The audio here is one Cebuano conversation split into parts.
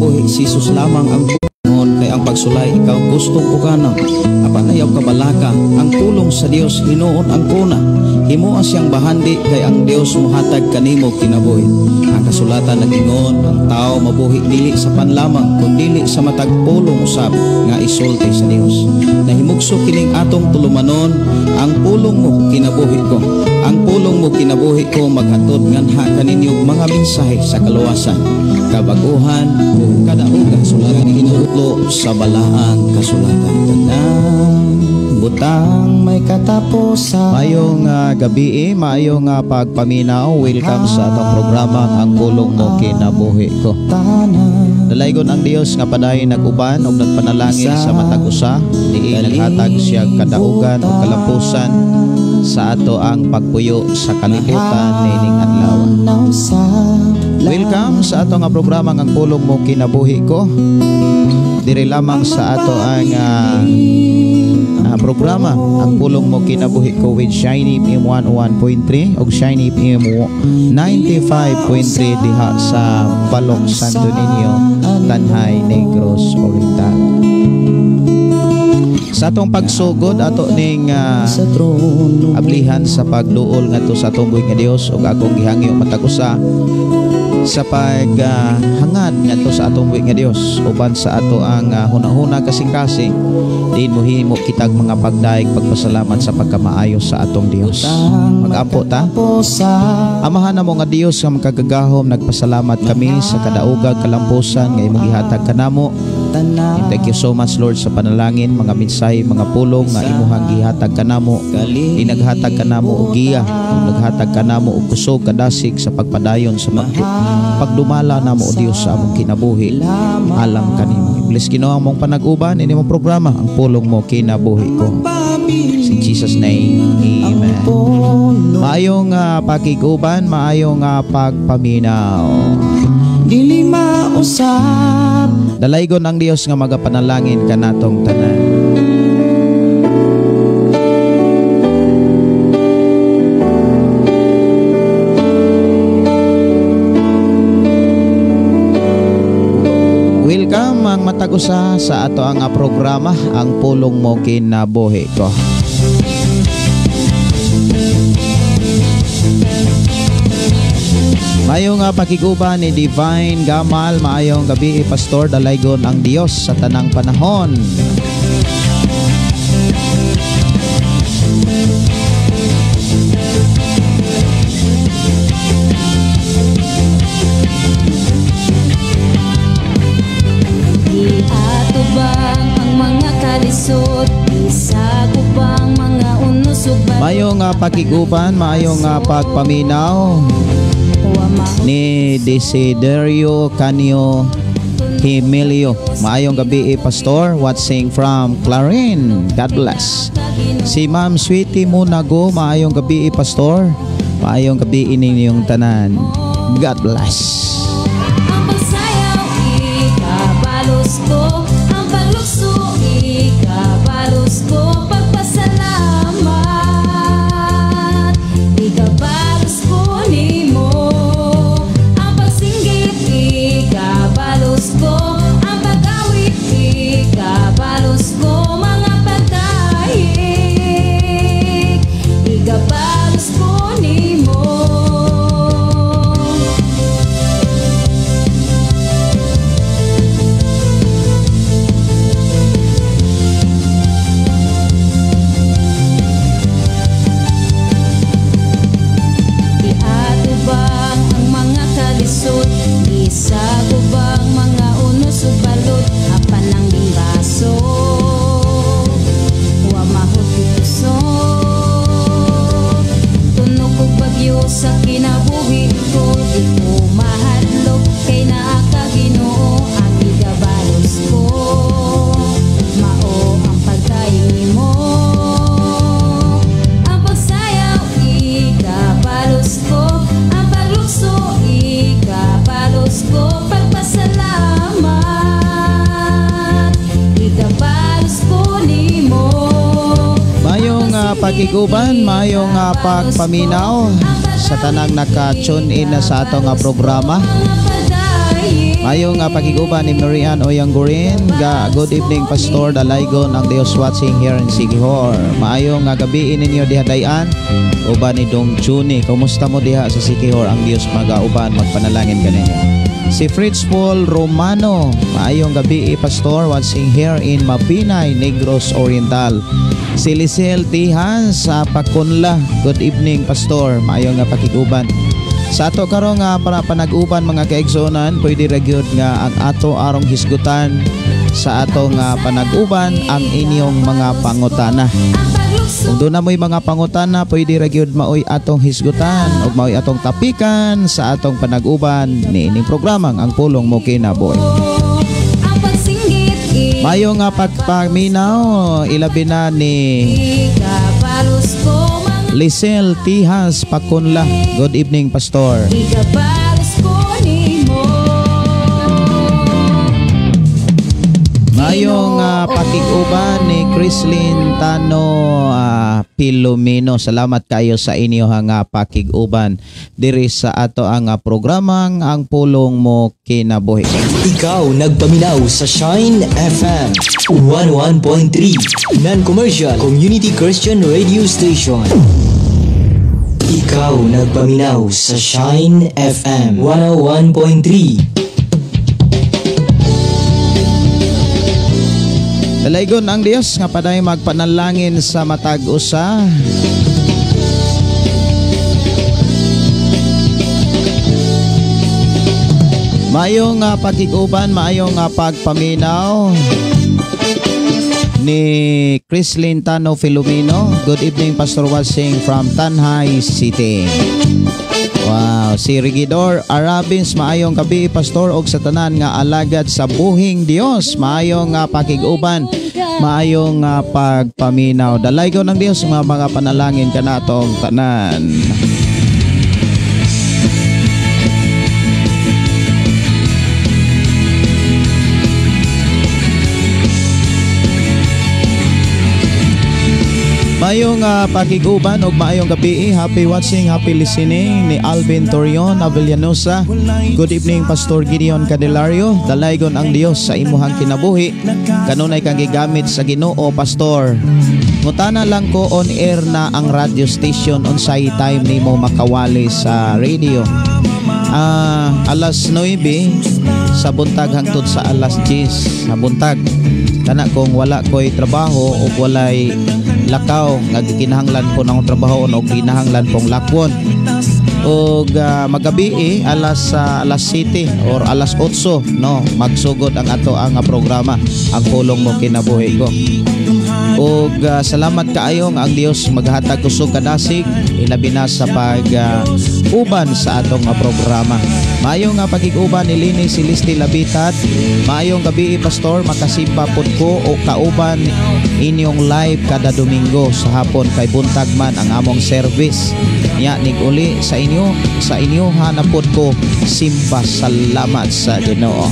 kinabuhi, si Jesus lamang ang buhon kay ang pagsulay ikaw gustong ukana. Apan ayaw kabalaka, ang pulong sa Dios hinuon ang kuna. Himoa siyang bahandi kay ang Dios mohatag kanimo kinabuhi. Ang kasulatan nag-ingon, ang tao mabuhi dili sa panlamang kun dili sa matag pulong usab nga isulti sa Dios. Nahimugso kining atong tulumanon, ang pulong mo kinabuhi ko. Ang pulong mo kinabuhi ko maghatod nganha kaninyo mga mensahe sa kaluwasan, kabaguhan ug kadaugan sulat Ginoo sa balaang kasulatan. Tanang butang may katapusan. Maayong gabi, maayong pagpaminaw. Welcome sa atong programa Ang Pulong Mo Kinabuhi Ko. Dalaygon ang Dios nga padayon nag-uban ug nagpanalangin sa matag usa, diin naghatag siya kadaugan ug kalampusan sa ato ang pagpuyo sa kalibutan niining adlaw. Welcome sa ato nga programa Ang Pulong Mo Kinabuhi Ko. Diri lamang sa ato ang programa Ang Pulong Mo Kinabuhi Ko with Shiny FM 101.3 ug Shiny FM 95.3 diha sa Balok, Santo Niño, Tanjay, Negros Oriental. Sa atong pagsugod ato ning ablihan sa pagduol ngadto sa atong buhi nga Dios ug akong gihangyo matag usa sa paghangad ngadto sa atong buhi nga Dios uban sa ato ang hunahuna kasing-kasing diin mohimo kitag mga pagdaig pagpasalamat sa pagkamaayo sa atong Dios. Mag-ampo ta. Amahan namo nga Dios nga makagagahom, nagpasalamat kami sa kadaugag kalampusan nga imong gihatag kanamo. And thank you so much, Lord, sa panalangin, mga mensahe, mga pulong nga imuhang gihatag kanamo. Inaghatag kanamo og giya, naghatag kanamo og kusog kadasig sa pagpadayon sa pagdumala namo o Dios sa among kinabuhi alang kanimo. I-bless Ginoo ang mong panag-uban ini mong programa Ang Pulong Mo Kinabuhi Ko. In Jesus name, amen. Maayong pakiguban, maayong pagpaminaw. Dili mausap. Dalaygon ang Dios nga magapanalangin kanatong tanan. Welcome ang matag usa sa ato ang programa Ang Pulong Mo Kinabuhi Ko. Maayong pakiguban ni Divine Gamal, maayong gabi Pastor, dalaygon ang Dios sa tanang panahon. Giatubang ang mga kalisod, isakupang mga unos ug balot. Maayong pakiguban, maayong pagpaminaw ni Desiderio Canio Himilio. Maayong gabi, Pastor, watching from Clarin. God bless. Si Ma'am Sweetie Munago, maayong gabi, Pastor. Maayong gabi ninyong tanan. God bless. Ang pagsayaw, ikabalos ko. Ang paglukso, ikabalos ko. Pagpasalamat, ikabalos ko nimo. Ang pagsinggit, ikabalos ko. Ang pag-awit, ikabalos ko. Mga pagdahig, ikabalos ko nimo. Iatubang ang mga kalisod, isakubang mga unos ug balot, apan ang limbaso, wa mahot kusog. Tunog og bagyo sa kinabuhi ko, di ko mahadlok kay naa ka Ginoo, ang igabalos ko. Mao ang pagdaig nimo. Ang pagsayaw, ikabalos ko. Ang paglukso, ikabalos ko. Pagpasalamat, ikabalos ko nimo. Maayong pakiguban, maayong pagpaminaw sa tanang naka-tune in na sa atong programa. Maayong pakiguban ni Marian Oyanggurin. Good evening, Pastor Dalaygon, ang Dios watching here in Siquijor. Maayong gabi ninyo diha dayan. Uban ni Dong Chuni. Kumusta mo diha sa Siquijor? Ang Dios magauban, magpanalangin kaninyo. Si Fritz Paul Romano. Maayong gabi, Pastor, watching here in Mabinay, Negros Oriental. Si Lisel Tihan sa Pakunla. Good evening, Pastor. Maayong pakiguban. Sa ato karon nga para panag-uban mga kaigsuonan, pwede ra gyud nga ang ato arong hisgutan sa atong panag-uban ang inyong mga pangutana. Kung doon na mo'y mga pangutana, pwede ra gyud maoy atong hisgutan ug maoy atong tapikan sa atong panag-uban niining programang Ang Pulong Mo Kinabuhi. Mayo nga pagpaminaw, ilabi na ni Lisel Tihas Pakunla. Good evening, Pastor. Mayong pakiguban ni Chrislyn Tano Pilomino. Salamat kayo sa inyo nga pakiguban diri sa ato ang programang Ang Pulong Mo Kinabuhi. Ikaw nagpaminaw sa Shine FM 101.3 Non-Commercial Community Christian Radio Station. Ikaw nagpaminaw sa Shine FM 101.3. Dalaygon ang Dios nga paday magpanalangin sa matag usa. Maayong pakiguban, maayong pagpaminaw ni Chrislyn Tano Filomeno. Good evening, Pastor Wasing from Tanjay City. Wow, si Regidor Arabins, maayong gabi, Pastor, og sa tanan nga alagad sa buhing Dios. Maayong pakiguban, maayong pagpaminaw. Dalaygon ng Dios nga mga panalangin kanatong tanan. Maayong pakiguban og maayong gabi. Happy watching, happy listening ni Alvin Torion Avellanosa. Good evening, Pastor Gideon Candelario. Dalaygon ang Dios sa imuhang kinabuhi. Kanunay kang gigamit sa Ginoo, Pastor. Ngutana lang ko on air na ang radio station unsay time nimo makawali sa radio. Alas 9 sa buntag hangtod sa alas 10 sa buntag. Kana kung wala ko'y trabaho o walay lakaw nga gikinahanglan po ng trabaho o ginahanglan pong lakwon. Og magabi alas 7 or alas 8 no, magsugod ang ato ang programa Ang Pulong Mo Kinabuhi Ko. Og salamat kaayo nga ang Dios maghatag kusog kadasig ilabi na sa pag uban sa atong programa. Maayong nga pagig-uban ni Lini Celeste Labitat. Maayong gabi, Pastor, makasimba pod ko o kauban inyong live kada Domingo sa hapon kay buntag man ang among service. Nya nig-uli sa inyo hanapod ko simba. Salamat sa Ginoo.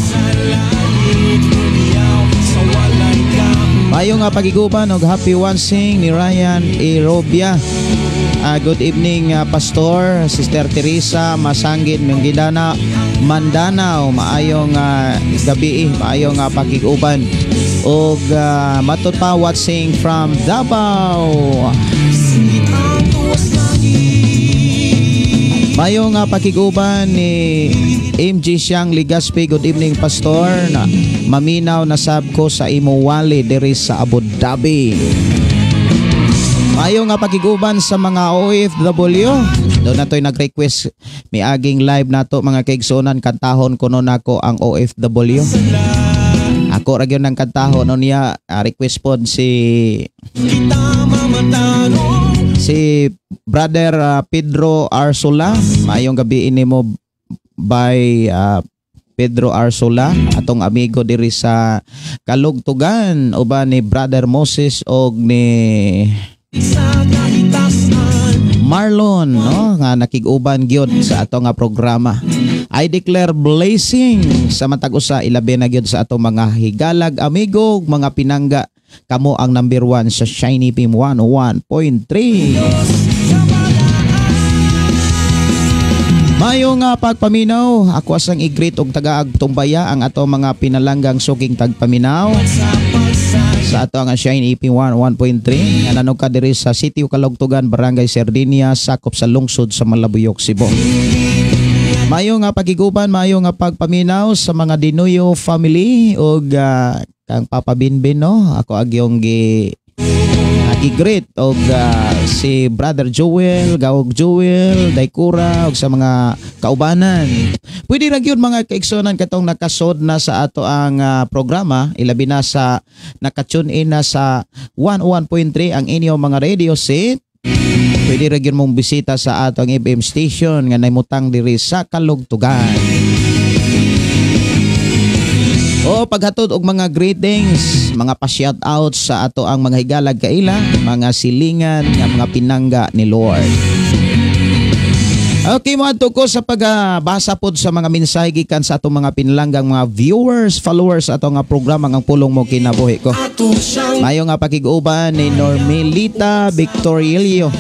Maayong nga pagiguban og happy watching ni Ryan Erobia. Good evening, Pastor, Sister Teresa Masanggit Mangindana Mandanao. Maayong gabi, maayong pakiguban. Og matud pa watching from Davao. Maayong pakiguban ni MG Siang Ligaspi. Good evening, Pastor. Na, maminaw na sab ko sa imo wali diri sa Abu Dhabi. Maayong pakiguban sa mga OFW. Doon nato'y nag-request miaging live nato mga kaigsuonan, kantahon kuno nako ang OFW. Ako ra gyud nang kantahon unya, request pod si Brother Pedro Arsula. Maayong gabi nimo by Pedro Arsula, atong amigo diri sa Kalugtugan, uban ni Brother Moses og ni Marlon, no, nga nakig-uban gyud sa ato nga programa. I declare blessing sa matag usa, ilabi na gyud sa atong mga higalag amigo, mga pinangga. Kamo ang number 1 sa Shiny FM 101.3. Mayo nga pagpaminaw, ako asang i-greet og tagaag tumbaya ang ato mga pinalanggang suking tagpaminaw sa ato ang Shine EP 1 1.3 nga nanog ka diri sa Sitio Kalugtugan, Barangay Sardinia, sakop sa lungsod sa Malabuyok, Cebu. Mayo nga pagiguban, mayo nga pagpaminaw sa mga Dinuyo family ug kang Papa Binbin, no. Ako agyong gi gi-greet og si Brother Joel, Gawog Joel, Daikura ug sa mga kaubanan. Pwede ra gyud, mga kaigsunan, katong nakasod na sa ato ang programa, ilabi na sa naka-tune in na sa 101.3 ang inyong mga radio set. Pwede ra gyud mong bisita sa atong FM station nga naimutang diri sa Kalugtugan. O paghatod og mga greetings, mga pa-shout out sa ato ang mga higalag kaila, mga silingan nga mga pinangga ni Lord. Okay, moadto ko sa pagbasa pod sa mga mensahe gikan sa atong mga pinalanggang mga viewers, followers sa atong nga programa ang Pulong Mo Kinabuhi Ko. Mayo nga pakig-uban ni Normelita Victorillo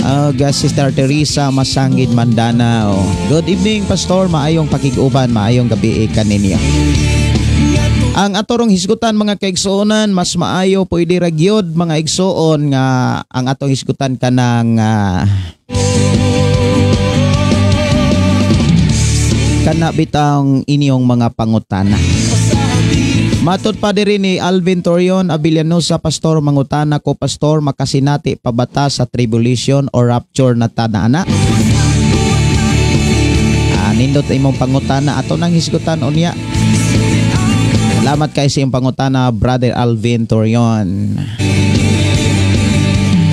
ug Sister Teresa Masangid Mandanao. Good evening, Pastor. Maayong pakig-uban, maayong gabi kaninyo. Ang atorong hisgutan, mga kaigsuonan, mas maayo pwede ra gyud, mga igsuon, nga ang atong hisgutan kanang kana bitang inyong mga pangutana. Matod pa diri ni Alvin Torion Abilianosa, "Pastor, mangutana ko, Pastor, makasinati pabata sa tribulation or rapture na tanaana?" Nindot imong pangutana, ato nang hisgutan unya. Salamat kay sa iyong pangutana, Brother Alvin Torion.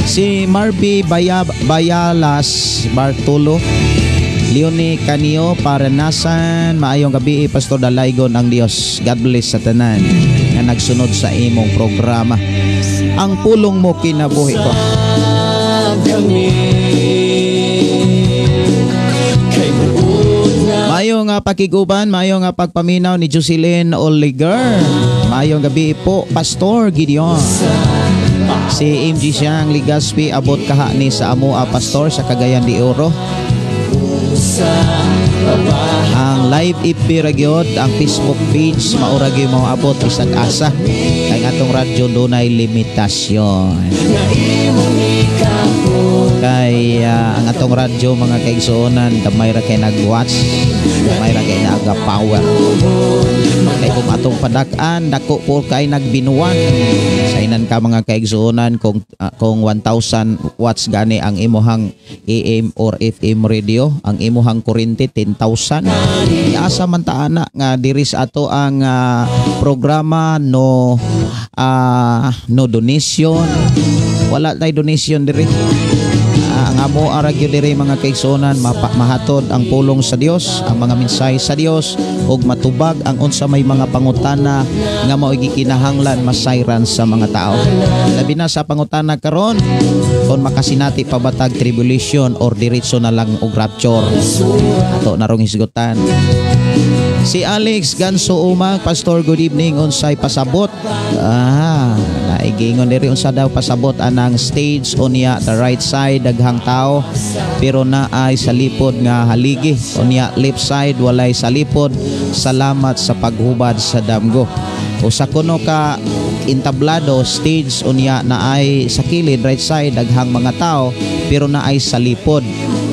Si Marby Bayalas Bartolo, Leonie Canio Paranasan, "Maayong gabi, Pastor Dalaygon ang Dios. God bless sa tanan nga nagsunod sa imong programa. Ang Pulong Mo Kinabuhi Ko." Kami kay buot nga. Maayong nga pakiguban, maayong nga pagpaminaw ni Jocelyn Oliger. Maayong gabi po, Pastor Gideon. Si MG Siyang Ligaspi, "Abot kaha ni sa amoa, Pastor, sa Cagayan de Oro." Ang live FB ra gyud, ang Facebook page, maura gyud mo abot isag asa. Kay atong radyo dunay limitasyon. Kay ang atong radyo, mga kaigsuonan, gamay ra kay nag-watch, gamay ra kay naga power. Kay kung atong padak-an, dako po kay nagbinuwan. Sainan ka, mga kaigsuonan, kung 1,000 watts gani ang imuhang AM or FM radio, ang imuhang kuryente 10,000. Asa man ta ana nga diri sa ato ang programa no donation. Wala tay donation diri. Ang amo ara gyud diri, mga kaigsuonan, mahatod ang pulong sa Dios, ang mga mensahe sa Dios ug matubag ang unsa may mga pangutana nga mao'y gikinahanglan masayran sa mga tao. Labi na sa pangutana karon kung makasinati pa ba tag tribulation or diretso na lang og rapture. Ato na rong hisgutan. Si Alex Ganso Umag, "Pastor, good evening, unsay pasabot?" Naigingon diri unsa daw pasabot anang stage, unya the right side daghang tao pero naay sa lipod nga haligi, unya left side walay sa lipod. Salamat sa paghubad sa damgo. Usa kuno ka entablado, stage, unya naay sa kilid, right side, daghang mga tao pero naay sa lipod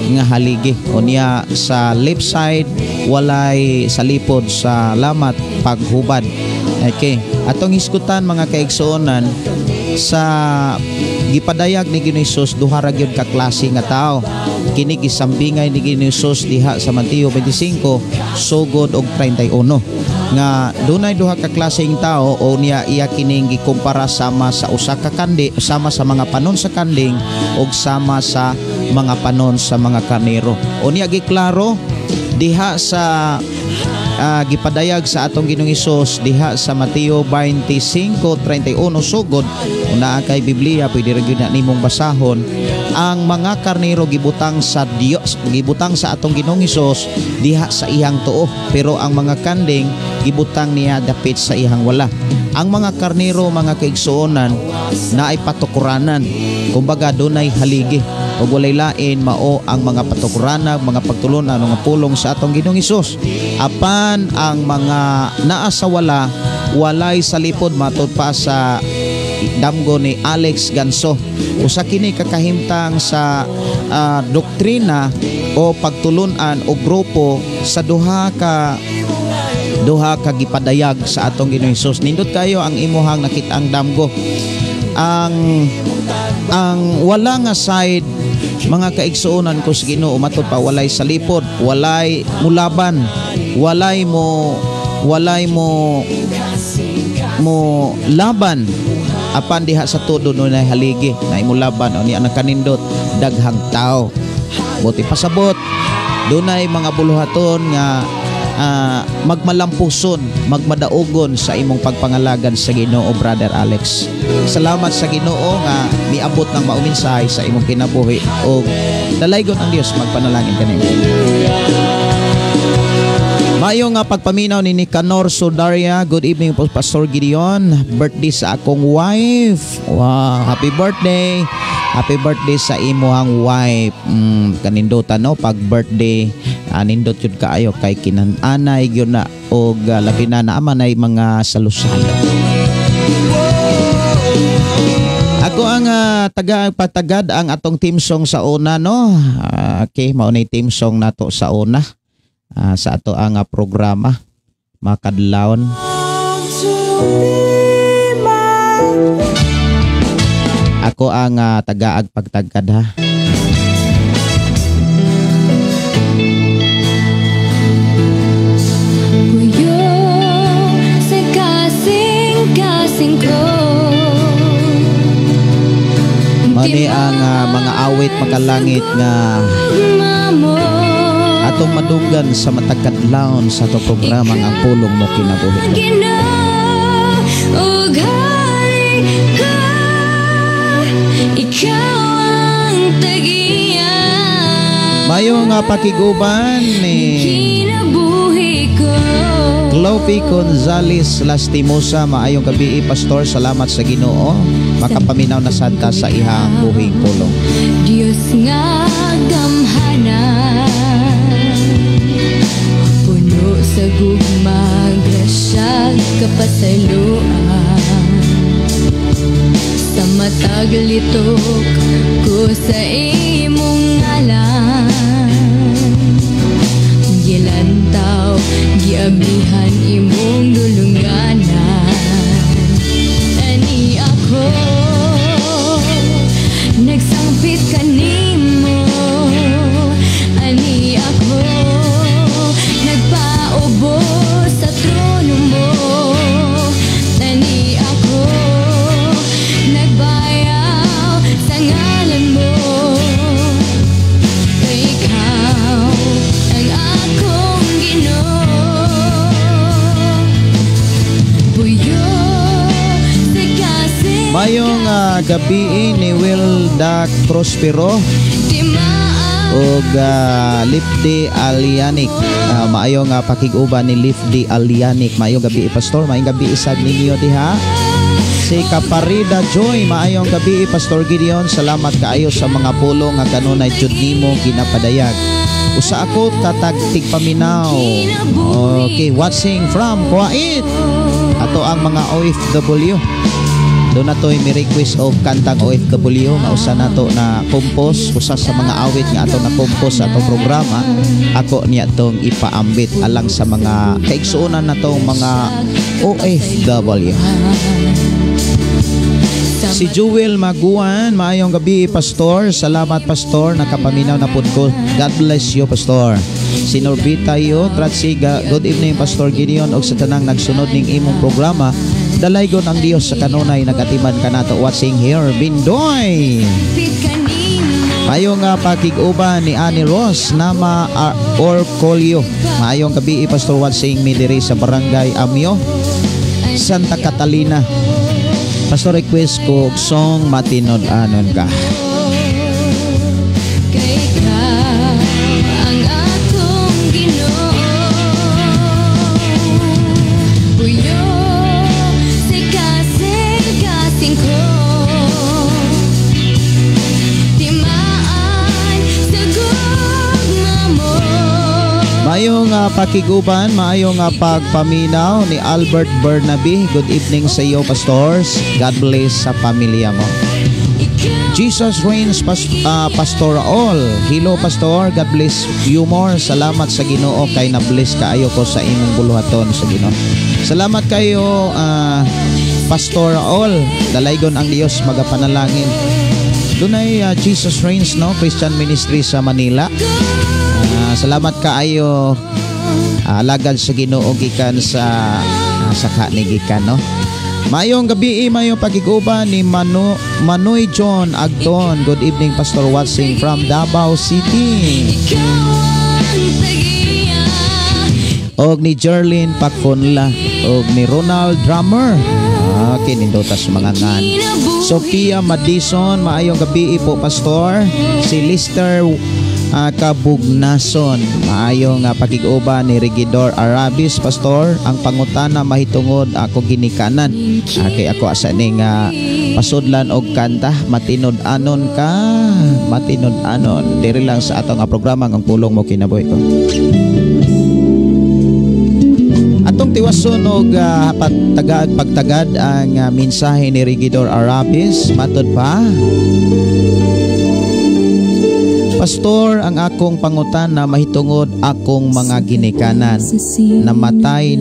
nga haligi, unya sa left side walay sa lipod. Salamat paghubad. Okay, atong hisgutan, mga kaigsuonan, sa gipadayag ni Ginoong Hesus, duha ra gyud ka klase nga tao. Kini gisambingay ni Ginoong Hesus diha sa Mateo 25 sugod og 31 nga dunay duha ka klaseng tao o niya iya kining gikumpara sama sa usa ka kandi, sama sa mga panon sa kanding ug sama sa mga panon sa mga karnero. O niya giklaro diha sa gipadayag sa atong Ginoong Hesus diha sa Mateo 25:31 sugod. Kung naa kay Biblia, pwede ra gyud na nimong basahon. Ang mga karnero gibutang sa Dios, gibutang sa atong Ginoong Hesus diha sa iyang tuo, pero ang mga kanding gibutang niya dapit sa iyang wala. Ang mga karnero, mga kaigsuonan, naay patukuranan, kumbaga dunay haligi. Ug walay lain mao ang mga patukuranag, mga pagtulunan, mga pulong sa atong Ginoong Hesus. Apan ang mga naa sa wala, walay salipod, matud pa sa damgo ni Alex Ganso. Usa kini kakahimtang sa doktrina o pagtulunan o grupo sa duha ka gipadayag sa atong Ginoong Hesus. Nindot kayo ang imuhang nakita ang damgo. Ang wala nga side, mga kaigsuonan ko sa Ginoo, matud pa walay salipod, walay mulaban, walay mo laban. Apan diha sa tudo no na haligi na imulaban o niya nakanindot daghang tao. Buti pasabot dunay mga buluhaton nga magmalampuson, magmadaugon sa imong pagpangalagad sa Ginoo, Brother Alex. Salamat sa Ginoo nga miabot ng maong mensahe sa imong kinabuhi o dalaygon ang Dios magpanalangin kanimo. Mayo nga pagpaminaw ni Nicanor Sudaria. Good evening po, Pastor Gideon. Birthday sa akong wife. Wow, happy birthday. Happy birthday sa imuhang wife. Kanindutan no pag birthday, nindot yun kaayo kay kinananay gyud na og labi na naaman ay mga salusalo. Ako ang taga patagad ang atong team song sa una no. Okay, mao ni team song nato sa una. Sa ato ang programa Makadlawon. Ako ang tagaag pagtagad ha. Puyo sa kasing-kasing ko. Mani ang mga awit makalangit nga atong madunggan sa matag kadlawon sa atong programa ang Pulong Mo Kinabuhi. Mayo nga pakiguban ni Clofi Gonzales Lastimosa, maayong gabi Pastor, salamat sa Ginoo. Makapaminaw na santa sa ihang buhing pulong. Diyos nga gamhanan, puno sa gugma, grasya, kapasayloan. Sa matag litok ko sa imong ngalan, gilantaw, giablihan imong dulunganan. Ani ako, nagsangpit kanimo. Ani ako, nagpaubo sa trono mo. Ani ako, nagbayaw sa ngalan mo. Kay ikaw ang akong Ginoo. Puyo sa kasing Mayong gabi ni Wilda Prospero ug Lifdi Alianik. Maayong pakig-uban ni Lifdi Alianik. Maayong gabi Pastor, maayong gabi isad ninyo diha. Si Kaparida Joy, maayong gabi Pastor Gideon, salamat kaayo sa mga pulong nga kanunay jud nimo ginapadayag. Usa ako katag tigpaminaw. Okay, watching from Kuwait. Ato ang mga OFW. Doon na to'y may request og kantang OFW nga usa nato na compose, usa sa mga awit nga ato na compose sa atong programa. Ako niya tong ipaambit alang sa mga kaigsuonan natong mga OFW. Si Jewel Maguan, maayong gabi Pastor. Salamat Pastor, nakapaminaw na pud ko. God bless you Pastor. Si Norbita Yo Tratsiga, good evening Pastor Gideon og sa tanang nagsunod ning imong programa. Dalaygon ang Dios sa kanunay nagatiman kanato watching here Bindoy. Maayong pakig-uban ni Annie Ross Nama Orcolio. Maayong gabi Pastor, watching mi diri sa Barangay Amio, Santa Catalina. Pastor, request ko og song Matinud-anon Ka. Kay ikaw ang akong Ginoo. Puyo sa kasing-kasing ko, di maang Maayong pakiguban, maayong pagpaminaw ni Albert Bernabe. Good evening sa iyo, pastors. God bless sa pamilya mo. Jesus reigns, Pastor All. Hello, Pastor. God bless you more. Salamat sa Ginoo kay na-bless kaayo ko sa imong buluhaton sa Ginoo. Salamat kayo, Pastor All. Dalaygon ang Dios magapanalangin. Dunay Jesus Reigns, no, Christian Ministry sa Manila. Salamat kaayo, alagad sa Ginoo gikan sa saka ni gikan, no. Maayong gabi, maayong pakiguban ni Manoy John Agton. Good evening, Pastor watching from Davao City. Og ni Jerlyn Paconla og ni Ronald Drummer. Okay, nindotas mga ngan. Sophia Madison, maayong gabi po, Pastor. Si Lister Kabugnason, maayong pakig-uban ni Regidor Arabis, Pastor. Ang pangutana mahitungod ako ginikanan. Okay, ako asa ning pasudlan og kanta, matinud-anon ka, matinud-anon. Diri lang sa atong programa ang pulong mo kinabuhi ko. Atong tiwason og pagtagad ang mensahe ni Regidor Arabis. Matod pa, Pastor, ang akong pangutana mahitungod akong mga ginikanan. Namatay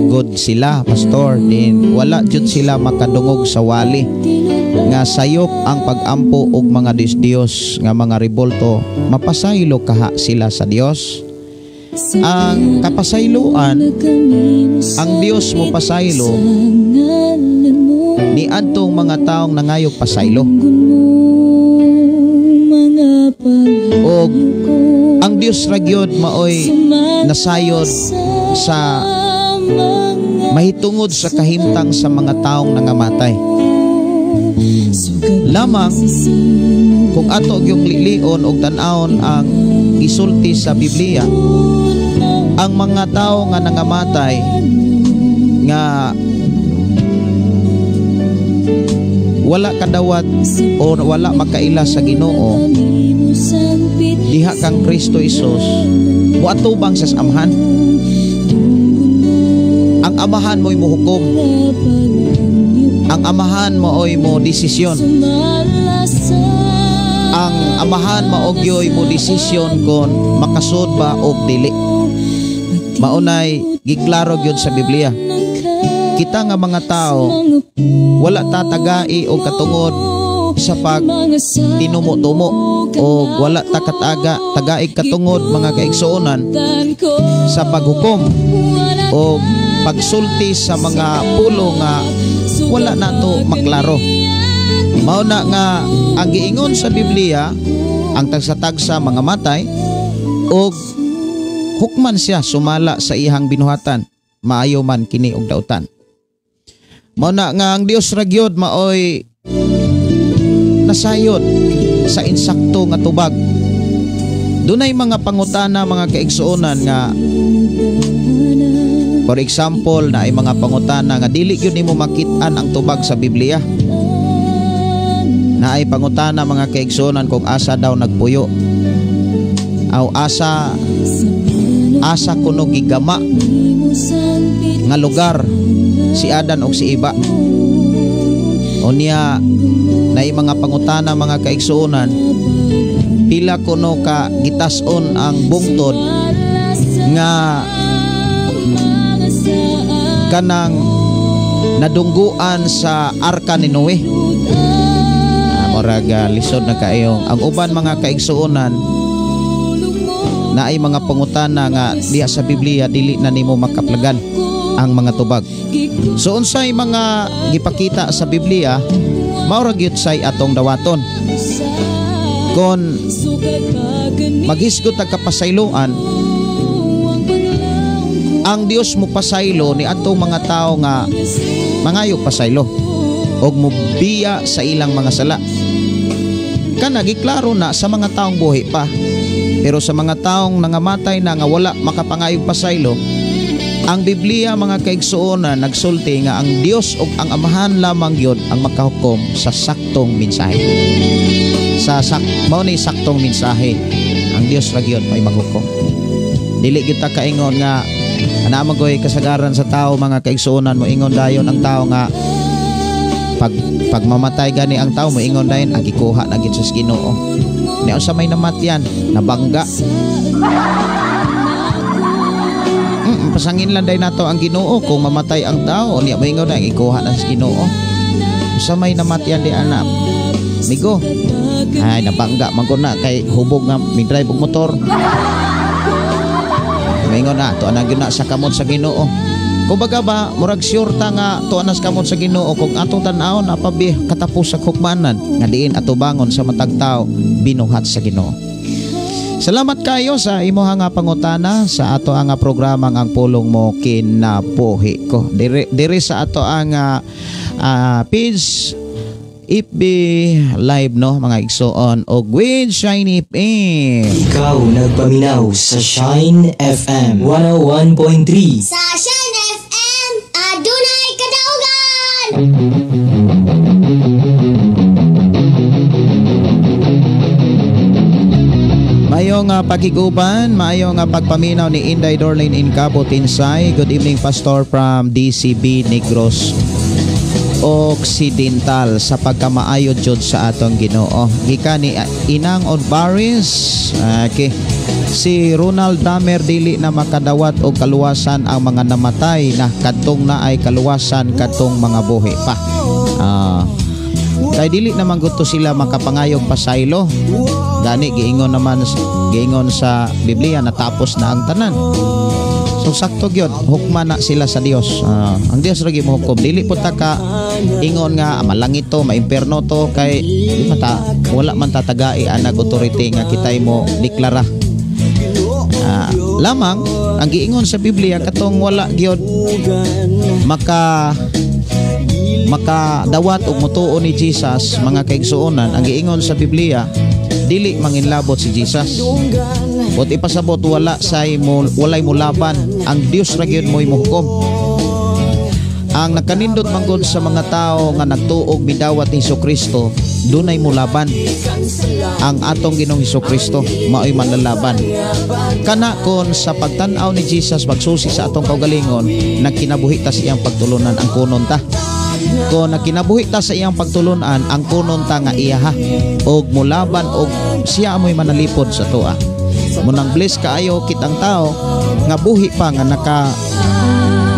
god sila, Pastor. Din wala jud sila makadungog sa wali nga sayop ang pagampo og mga Diyos nga mga rebolto. Mapasaylo kaha sila sa Dios? Ang kapasayloan, ang Dios mo pasaylo ni adtong mga taong nangayog pasaylo. Og ang Dios ra gyud maoy nasayod sa mahitungod sa kahimtang sa mga taong nangamatay. Lamang kung ato gyung lilion og tan-awon ang gisulti sa Biblia, ang mga tao nga nangamatay nga wala kadawat o wala makaila sa Ginoo diha kang Kristo Hesus, moatubang sa amahan. Ang amahan mo'y muhukom. Ang amahan mooy mo desisyon. Ang amahan maogyoy mo desisyon kon makasud ba og dili. Maunay giklaro gyud sa Biblia. Kita nga mga tao wala tatagai og katungod sa pag tinumo-tumo o wala ta kataga tagaig katungod mga kaigsuonan sa paghukom o pagsulti sa mga pulo nga wala nato maklaro. Mao na nga ang giingon sa Biblia, ang tagsa-tagsa mga matay og hukman siya sumala sa iyang binuhatan, maayo man kini og dautan. Mao na nga ang Dios ra gyud maoy nasayod sa insakto nga tubag. Dunay mga pangutana mga kaigsuonan nga, for example, na ay mga pangutana nga dili gyud nimo makit-an ang tubag sa Biblia. Na ay pangutana mga kaigsuonan kung asa daw nagpuyo aw asa kuno gigama nga lugar si Adan og si Eva. O niya naay mga pangutana mga kaigsuonan, pila kuno ka gitas-on ang bungtod nga kanang nadungguan sa arka ni Noe. Murag lisod na kaayong ang uban mga kaigsuonan naay mga pangutana nga diha sa Biblia dili na nimo makaplagan ang mga tubag. So unsay mga gipakita sa Biblia, mao ra gyud say atong dawaton. Kon maghisgot ang kapasayloan, ang Dios mo pasaylo ni atong mga tawo nga mangayog pasaylo og mobiya sa ilang mga sala. Kana giklaro na sa mga taong buhi pa. Pero sa mga taong nangamatay na nga wala makapangayog pasaylo, ang Biblia mga kaigsuonan nagsulti nga ang Dios ug ang Amahan lamang gyud ang makahukom sa saktong mensahe. Sa mao ni saktong mensahe, ang Dios ra gyud may maghukom. Dili gyud ta kaingon nga ana magoy kasagaran sa tao, mga kaigsuonan, mo ingon dayon ang tao nga pag mamatay gani ang tao, moingon dayon ang gikuha na gid sa Ginoo. Niya unsa may namatyan, nabangga. Pasangin lang day nato ang Ginoo kung mamatay ang tao, niya moingon na ikuha na sa Ginoo. Unsa may namatyan di anak? Migo. Ay, nabangga man ko na kay hubog nga mi-drive og motor. Moingon na tuan na gyud na sa kamot sa Ginoo. Kumbaga ba, murag sure ta nga tuan na sa kamot sa Ginoo kung atong tan-awon apabi katapos sa hukmanan nga diin atubangon sa matag tawo binuhat sa Ginoo. Salamat kayo sa imuha nga pangutana sa ato ang programa ang Pulong Mo Kinabuhi Ko. Dire sa ato ang page FB Live, no, mga igsoon, og with Shiny FM. Ikaw nagpaminaw sa Shine FM 101.3. Sa Shine FM, adunay kadaugan! Maayong pakiguban, maayong pagpaminaw ni Inday Dorlene Incabo Tinsay. Good evening, Pastor from DCB Negros Occidental, sa pagkamaayo jud sa atong Ginoo. Gikan ni Inang Onbaris. Okay. Si Ronald Damer, dili na makadawat og kaluwasan ang mga namatay na, kadtong na ay kaluwasan kadtong mga buhi pa. Kay dili naman gusto sila makapangayog pasaylo. Gani giingon naman, giingon sa Biblia natapos na ang tanan. So sakto gyud, hukma na sila sa Dios. Ang Dios ra gyud mohukom. Dili po ta ka ingon nga malangit to, maimperno to, kay di man ta, wala man tatagai anag authority nga kitay mo deklara. Lamang ang giingon sa Biblia katong wala gyud makadawat og motuo ni Jesus, mga kaigsuonan, ang giingon sa Biblia dili manginlabot si Jesus. But ipasabot wala say mo, walay mulaban, ang Dios ra gyud mo'y mohukom. Ang nakanindot manggod sa mga tao nga nagtuog midawat ni Hesukristo, dunay mulaban. Ang atong Ginoong Hesukristo mao'y manlalaban. Kana kon sa pagtan-aw ni Jesus magsusi sa atong kaugalingon, nagkinabuhi ta sa iyang pagtulunan, ang kunon ta. Kon nagkinabuhi ta sa iyang pagtulunan, ang kunon ta nga iya ha, og mulaban og siya amoy manalipod sa toa. Munang bless kaayo kitang tao nga buhi pa nga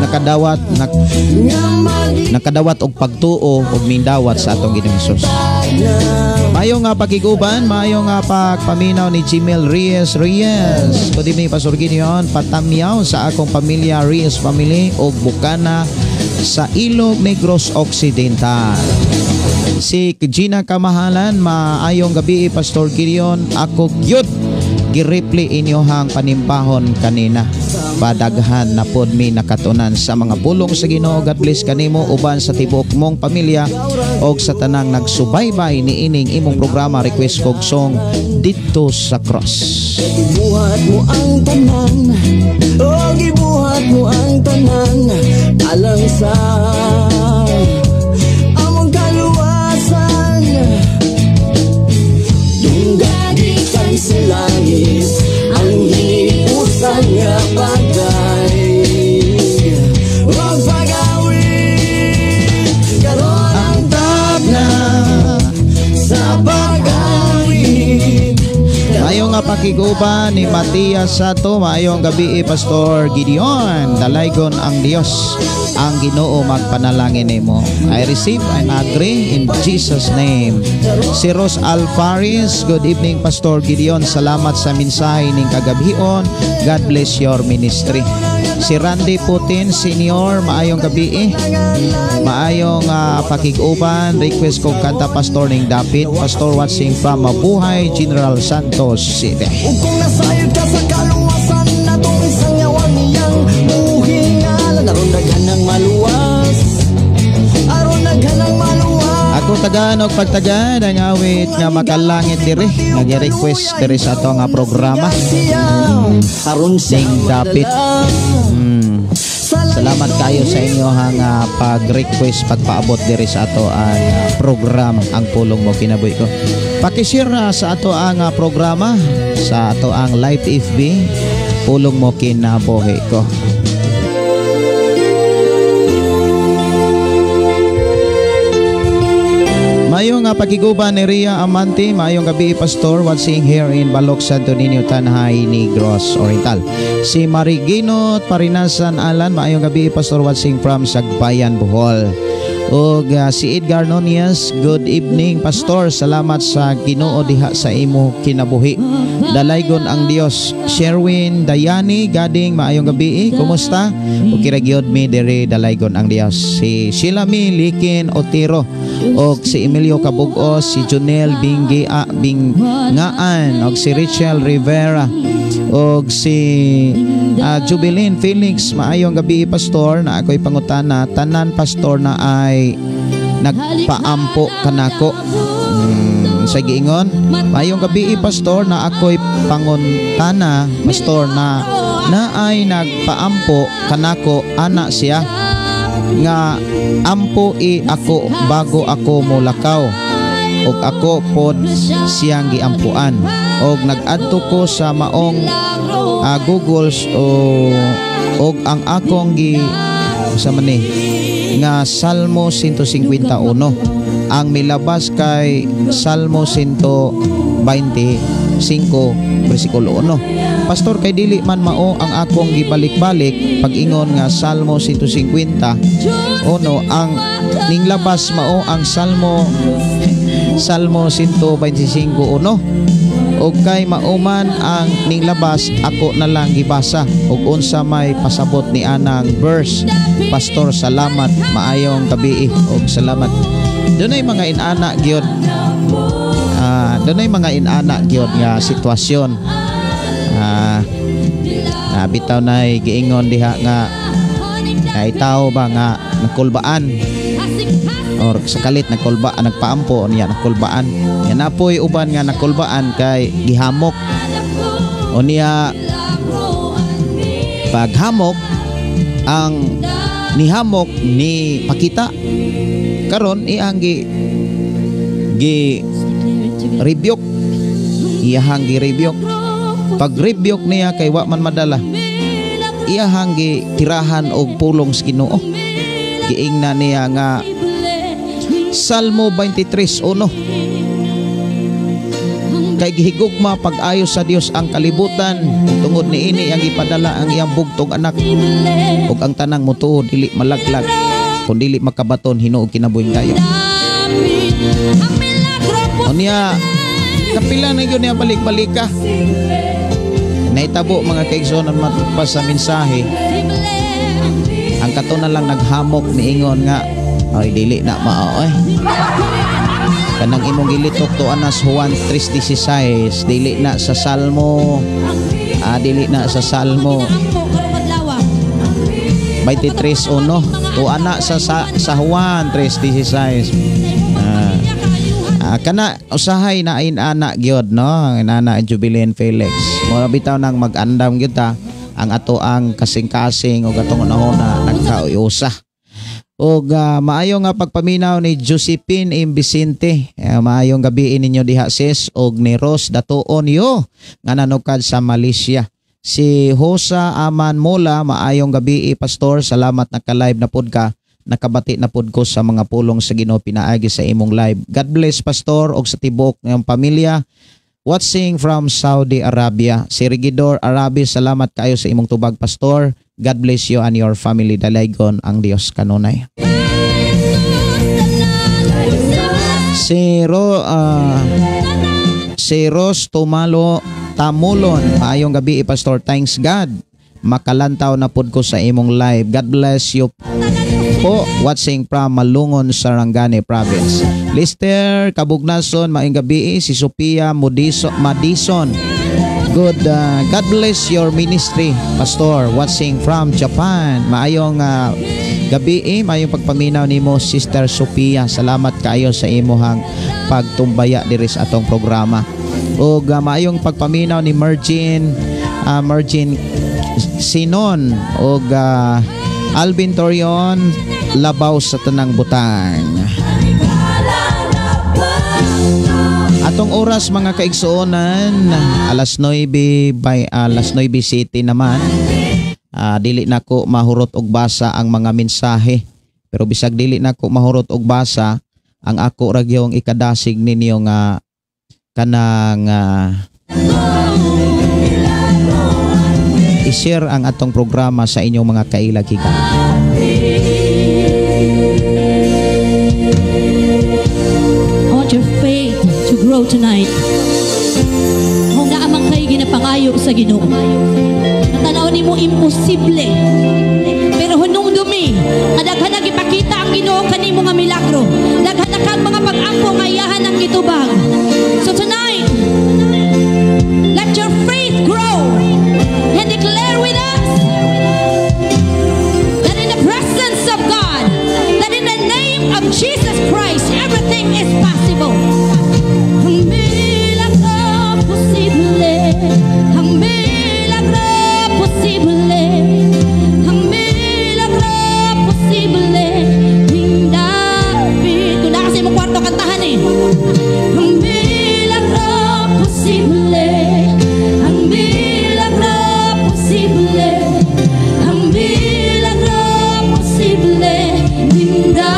nakadawat nakadawat og pagtuo og mindawat sa atong Ginoong Hesus. Maayo nga pakiguban, maayo nga pagpaminaw ni Jimel Reyes Reyes. Good evening, Pastor Gideon, patamyaw sa akong pamilya Reyes family og Bukana sa Ilog Negros Occidental. Si Gina Kamahalan, maayong gabi Pastor Gideon, ako gyud girepli inyohang panimpahon kanina. Padaghan na pod mi nakatunan sa mga pulong sa Ginoo. God bless kanimo uban sa tibuok mong pamilya og sa tanang nagsubaybay niining imong programa. Request kog song Didto sa Cross. Ibuhat mo ang tanan, og ibuhat mo ang tanan alang sa among kaluwasan. Dunggagikan sa langit ang hiniusan nga pagdaig og pag-awit. Karon ang tagna sa pag-awit. Maayo nga pakiguban ni Matias Sato. Maayong gabi Pastor Gideon. Dalaygon ang Dios, ang Ginoo magpanalangin nimo. I receive and agree in Jesus name. Si Ros Alfaris, good evening Pastor Gideon. Salamat sa mensahe ning kagabhion. God bless your ministry. Si Randy Putin Senior, maayong gabi. Maayong pakiguban. Request ko kanta Pastor ning David. Pastor watching from Mabuhay, General Santos City. Ug kung nasayod ka sa kaluwasan natong isang yawan niyang buhingalan, aron daghan ng maluwas, aron daghan ng maluwas. Ako tagaan og pagtagaan ang awit nga makalangit diri, nag-request diri sa ato nga programa ning David. Salamat kayo sa inyohang pag-request, pagpaabot diri sa ato ang programa Ang Pulong Mo Kinabuhi Ko. Paki-share sa ato ang programa sa ato ang live FB. Pulong mo kinabuhi ko. Maayong pakiguban ni Ria Amante, maayong gabi Pastor, watching here in Balok, Santo Niño, Tanhay, Negros Oriental. Si Marigino Parinasan Alan, maayong gabi Pastor, watching from Sagbayan, Bohol. Og si Edgar Nunez, good evening Pastor, salamat sa Ginoo diha sa imo kinabuhi. Dalaygon ang Dios. Sherwin Dayani Gading, maayong gabi, kumusta? Okay ra gyud mi diri, dalaygon ang Dios. Si Sheila Mi Likin Otero og si Emilio Cabugos, si Junel Bingia Bingaan og si Rachel Rivera og si Jubilin Felix, maayong gabi Pastor, na ako'y pangutana, tanan Pastor na ay nagpaampo kanako. Sa giingon, maayong gabi Pastor, na ako'y panguntana Pastor, na ay nagpaampo kanako, ana siya nga ampo i ako bago ako molakaw, og ako pod siyang giampuan, og nagadto ko sa maong Google og ang akong gi sa mani nga Salmo 151 ang milabas kay Salmo 125 bersikulo 1. Pastor, kay dili man mao ang akong gibalik-balik pag-ingon nga Salmo 151 ang ninglabas mao ang Salmo 125:1. Og kay mauman ang ninglabas, ako na lang gibasa og unsa may pasabot ni anang verse. Pastor, salamat, maayong gabi og salamat. Dunay mga inana gyud. Dunay mga inana gyud nga sitwasyon. Bitaw nay giingon diha nga ay tao ba nga nakulbaan or sa kalit nagkulbaan, nagpaampo niya nakulbaan. Yan apoy uban nga nakulbaan kay gihamok. O niya paghamok ang nihamok ni pakita karon iyang gi rebuke, iyahang gi rebuke. Pag rebuke niya kay wa man madala, iyahang gi tirahan og pulong sa Ginoo. Giingna niya nga Salmo 23:1, kay gihigugma pag-ayo sa Dios ang kalibutan, tungod niini ang gipadala ang iyang bugtong anak, ug ang tanang motuo dili malaglag kun dili makabaton hinuog kinabuhing dayon. Unya kapila na gyud niya balik-balik ka. Naitabo mga kaigsoon matugpas sa mensahe, ang kato na lang naghamok niingon nga ay dili na mao ay. Kanang imong gilitok to anas Juan 3:16, dili na sa Salmo, dili na sa Salmo 23:1, to ana sa Juan 3:16. Kana usahay na inana gyud no, inana Jubilin Felix. Mura bitaw nang mag-andam gyud ta ang ato ang kasing-kasing og atong unahona nagkausa. Og maayo nga pagpaminaw ni Josephine M. Vicente. Maayong gabi ninyo diha sis, og ni Rose Datuon yo nga nanukad sa Malaysia. Si Hosa Aman Mola, maayong gabi Pastor, salamat naka-live na pod ka. Nakabati na pod ko sa mga pulong sa Ginoo pinaagi sa imong live. God bless Pastor og sa tibok ng pamilya. Watching from Saudi Arabia. Si Regidor Arabi, salamat kayo sa imong tubag Pastor. God bless you and your family. Dalaygon ang Dios kanunay. Si Ros Tumalo Tamulon, maayong gabi Pastor, thanks God. Makalantaw na pod ko sa imong live. God bless you po. Watching from Malungon, Sarangani Province. Lister Kabugnason, maayong gabi. Si Sophia Madison, good, God bless your ministry Pastor. Watching from Japan. Maayong gabi, maayong pagpaminaw nimo Sister Sophia. Salamat kaayo sa imuhang pagtumbaya diri sa atong programa. Ug maayong pagpaminaw ni Mergin Sinon ug Alvin Torion, labaw sa tanang butang. Atong oras mga kaigsuonan, alas 9 by alas 9 city naman. Dili nako mahurot og basa ang mga mensahe. Pero bisag dili nako mahurot og basa, ang ako ra gyud ikadasig ninyo nga kanang i-share ang atong programa sa inyong mga kaila-kigala. I want your faith to grow tonight. Kung naamang kay ginapangayo sa Ginoo. Natanaw nimo imposible. Pero hunong dumi, kadaghan na gipakita ang Ginoo kanimo nga milagro. Daghan na kang mga pag-ampo nga iyahan ang gitubag. So tonight, let your faith grow and declare with us that in the presence of God, that in the name of Jesus Christ, everything is possible. Ang milagro posible, ang milagro posible, ang milagro posible, hindi. Kung na kasi mong kwarto kantahan eh. Ang milagro posible, ang milagro posible, ang milagro posible, hindi.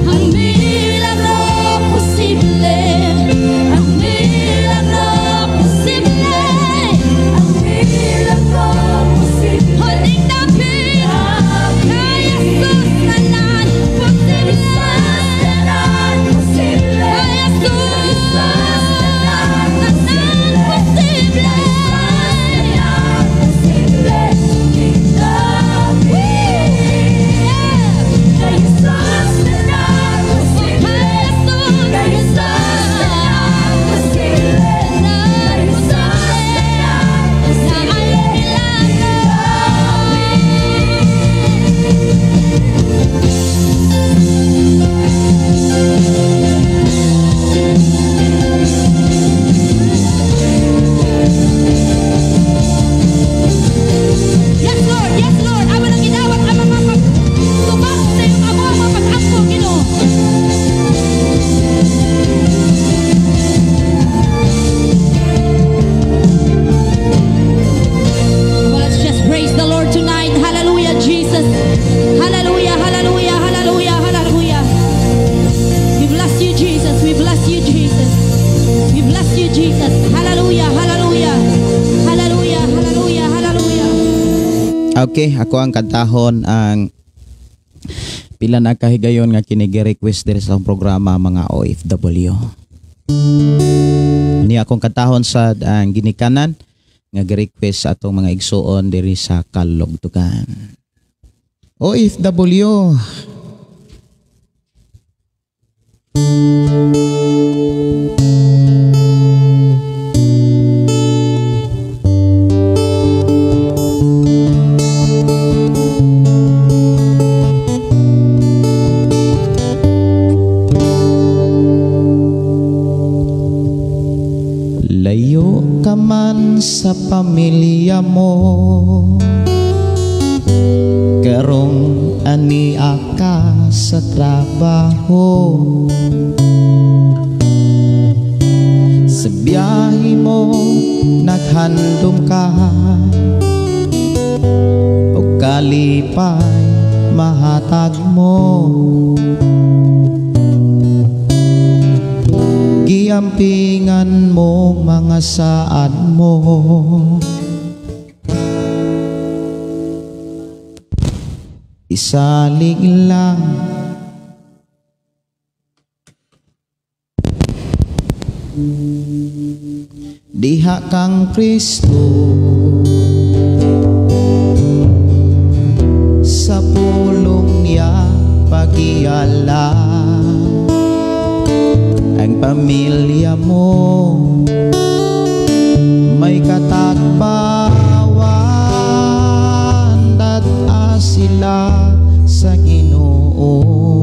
Ang milagro posible, ang milagro posible, ang milagro posible. Honing dapit kay Jesus tanan posible, kay Jesus tanan posible. Yes, Lord. Yes, Lord. Amo nang gidawat ang mga pagtubag sa iyong amo, ang mga pag-ampo, Ginoo. Well, let's just praise the Lord tonight. Hallelujah, Jesus. Hallelujah, hallelujah, hallelujah, hallelujah. We bless you, Jesus. We bless you, Jesus. We bless you, Jesus. Hallelujah, hallelujah. Hallelujah, hallelujah, hallelujah. Okay, ako ang kantahon ang pila na kahigayon nga kini gi-request diri sa akong programa mga OFW. Ni akong kantahon sa ang ginikanan nga gi-request sa atong mga igsuon diri sa Kalugtugan. OFW. Layo ka man sa pamilya mo, karong ania ka sa trabaho. Sa biyahe mo naghandom ka, o kalipay mahatag mo. Giampingan mo mga saad mo, isalig lang diha kang Kristo. Sa pulong niya pagiyala ang pamilya mo, may katagbawan at sila sa Ginoo.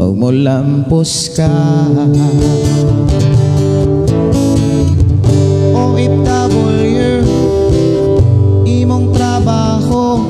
O mulampos ka, OFW, imong trabaho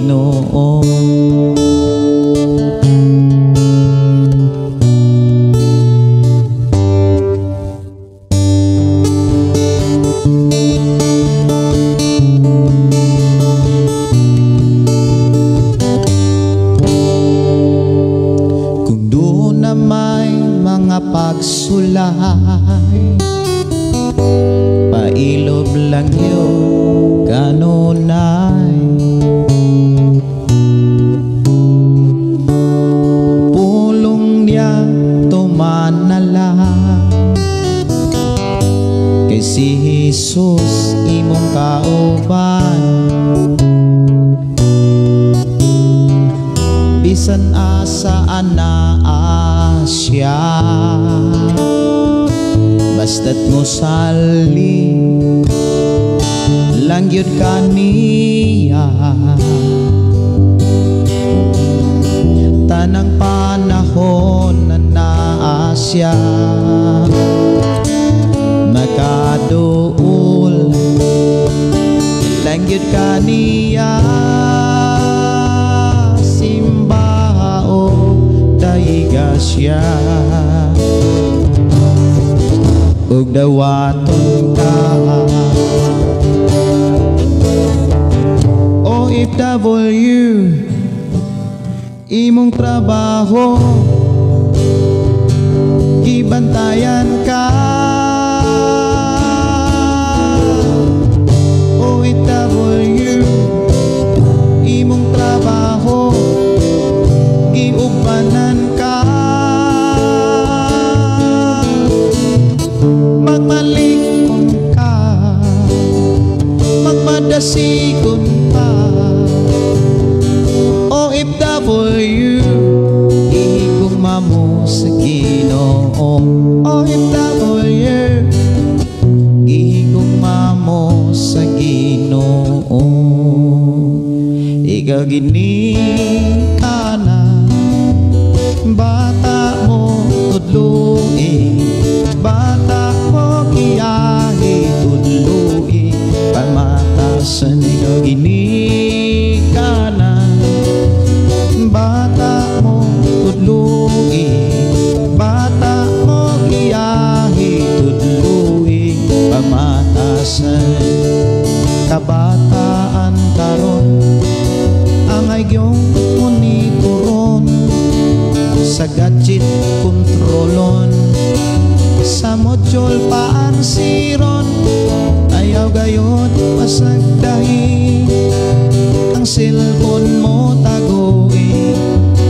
Ginoo. Kung doon na may mga pagsulay, pailob lang yun kanunay. Pulong niya tumanala, kay si Jesus imong kauban. Bisan asa anaa siya, basta't mo sali lang yun kaniya. Tanang panahon na naa siya, makaduol lang yun kaniya. Simba o daiga siya, ug dawaton ka. OFW, imong trabaho gibantayan ka. OFW, imong trabaho giubanan ka. Magmalikon ka, magmadasikon pa. OFW, ihigugma mo sa Ginoo. OFW, ihigugma mo sa Ginoo. Ikaw ginikana, bata mo tudloi, bata mo giyahi tudloi, pamatasan. Ikaw ginikana, bata mo tudloi, bata mo giyahi tudloi, pamatasan. Kabataan karon ang agyong monitoron, sa gadget kontrolon, sa module paansiron. Ayaw gayon pasagdahi, ang cellphone mo tagoy,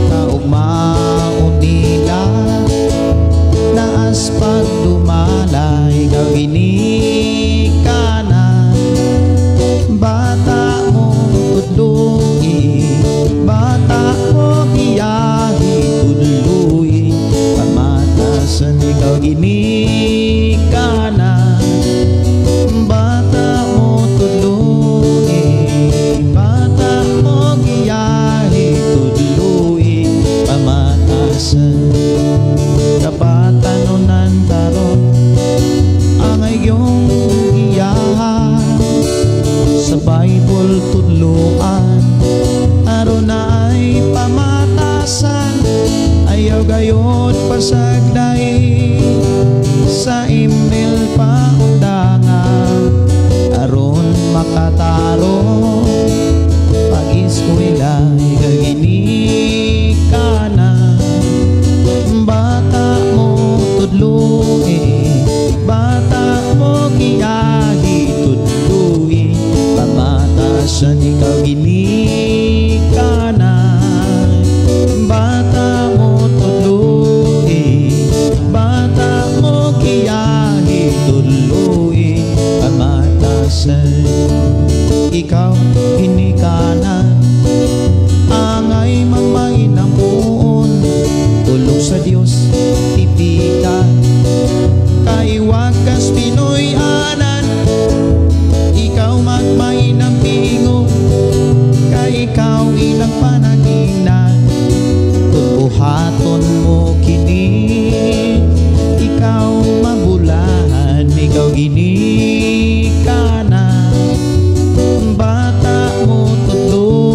kaugmaon nila naas pagdumala. Ikaw ginikana, bata mo tudloi, bata mo giyahi tudloi, pamatasan. Ikaw ginikana, bata mo tudloi, bata mo giyahi tudloi, pamatasan. Kabatanunan karon ang iyong giyahan, sa Bible tudloan, aron na ay pamatasan. Ayaw gayon pasagday, sa email paundangan, aron makataro pag-eskwela. Ikaw ginikana, bata mo tudloi, bata mo giyahi tudloi, pamatasan. Ikaw ginikana, bata mo tudloi, bata mo giyahi tudloi, pamatasan. Ikaw ginikana, angay magmainamon, tulong sa Dios tipikan, kay wakas Pinoy anan. Ikaw magmainam pingon, kay ikaw ilang panagingan. Kung buhaton mo kini, ikaw mabulahan. Ikaw ginikana, bata mo tudloi,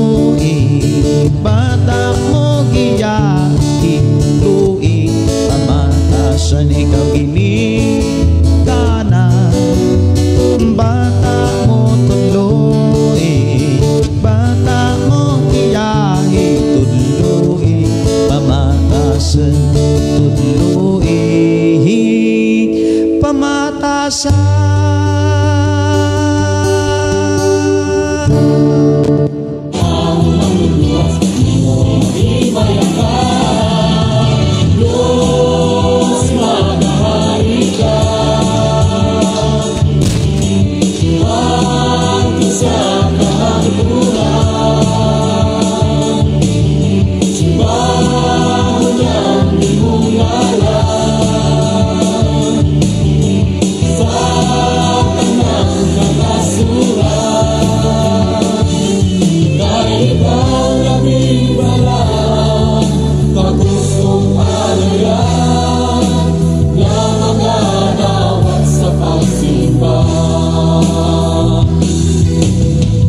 Sa kahangkuran. Simbahon ang imong ngalan sa tanang kagasuran, kay ikaw labing balaan, kagustong alayan nga magadawat sa pagsimba.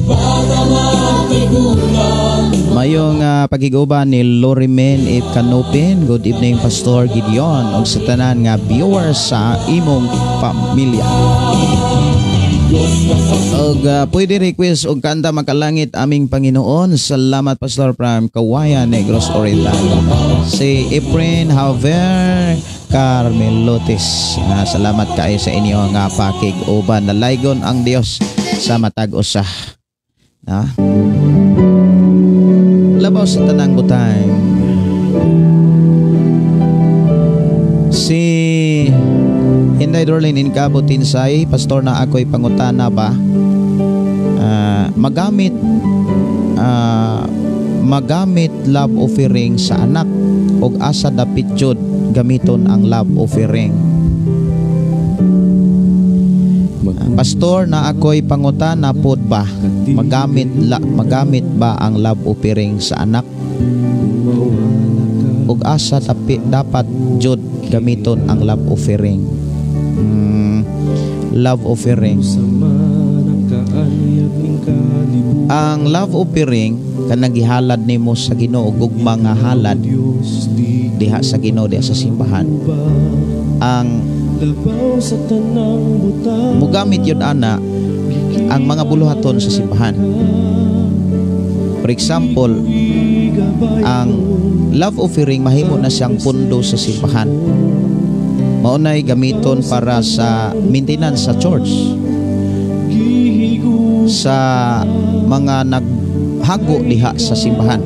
Bata man tigulang. Mayong pagighuban ni Lorimen If Kanupin. Good evening, Pastor Gideon, ug sa tanan nga viewers sa imong pamilya. Og pwede request og kanta, "Makalangit Aming Panginoon." Salamat, Pastor, from Kawayan, Negros Oriental. Si Efren Javier Carmelotes. Salamat kaayo sa inyo nga pakig-uban. Nalaygon ang Dios sa matag usa. Na? Labaw sa tanang butang. Si Inday Dorlin Incabo Tinsay, "Pastor, na ako'y pangutana ba? Magamit love offering sa anak og asa dapit jud gamiton ang love offering?" "Pastor, na ako'y pangutana pod ba, magamit ba ang love offering sa anak ug asa dapat jud gamiton ang love offering?" Love offering. Ang love offering, kanang gihalad nimo sa Ginoo, gugma nga halad diha sa Ginoo, diha sa simbahan. Ang mugamit yun ana ang mga buluhaton sa simbahan. For example, ang love offering, mahimo na siyang pundo sa simbahan. Maunay gamiton para sa maintenance sa church, sa mga naghago diha sa simbahan.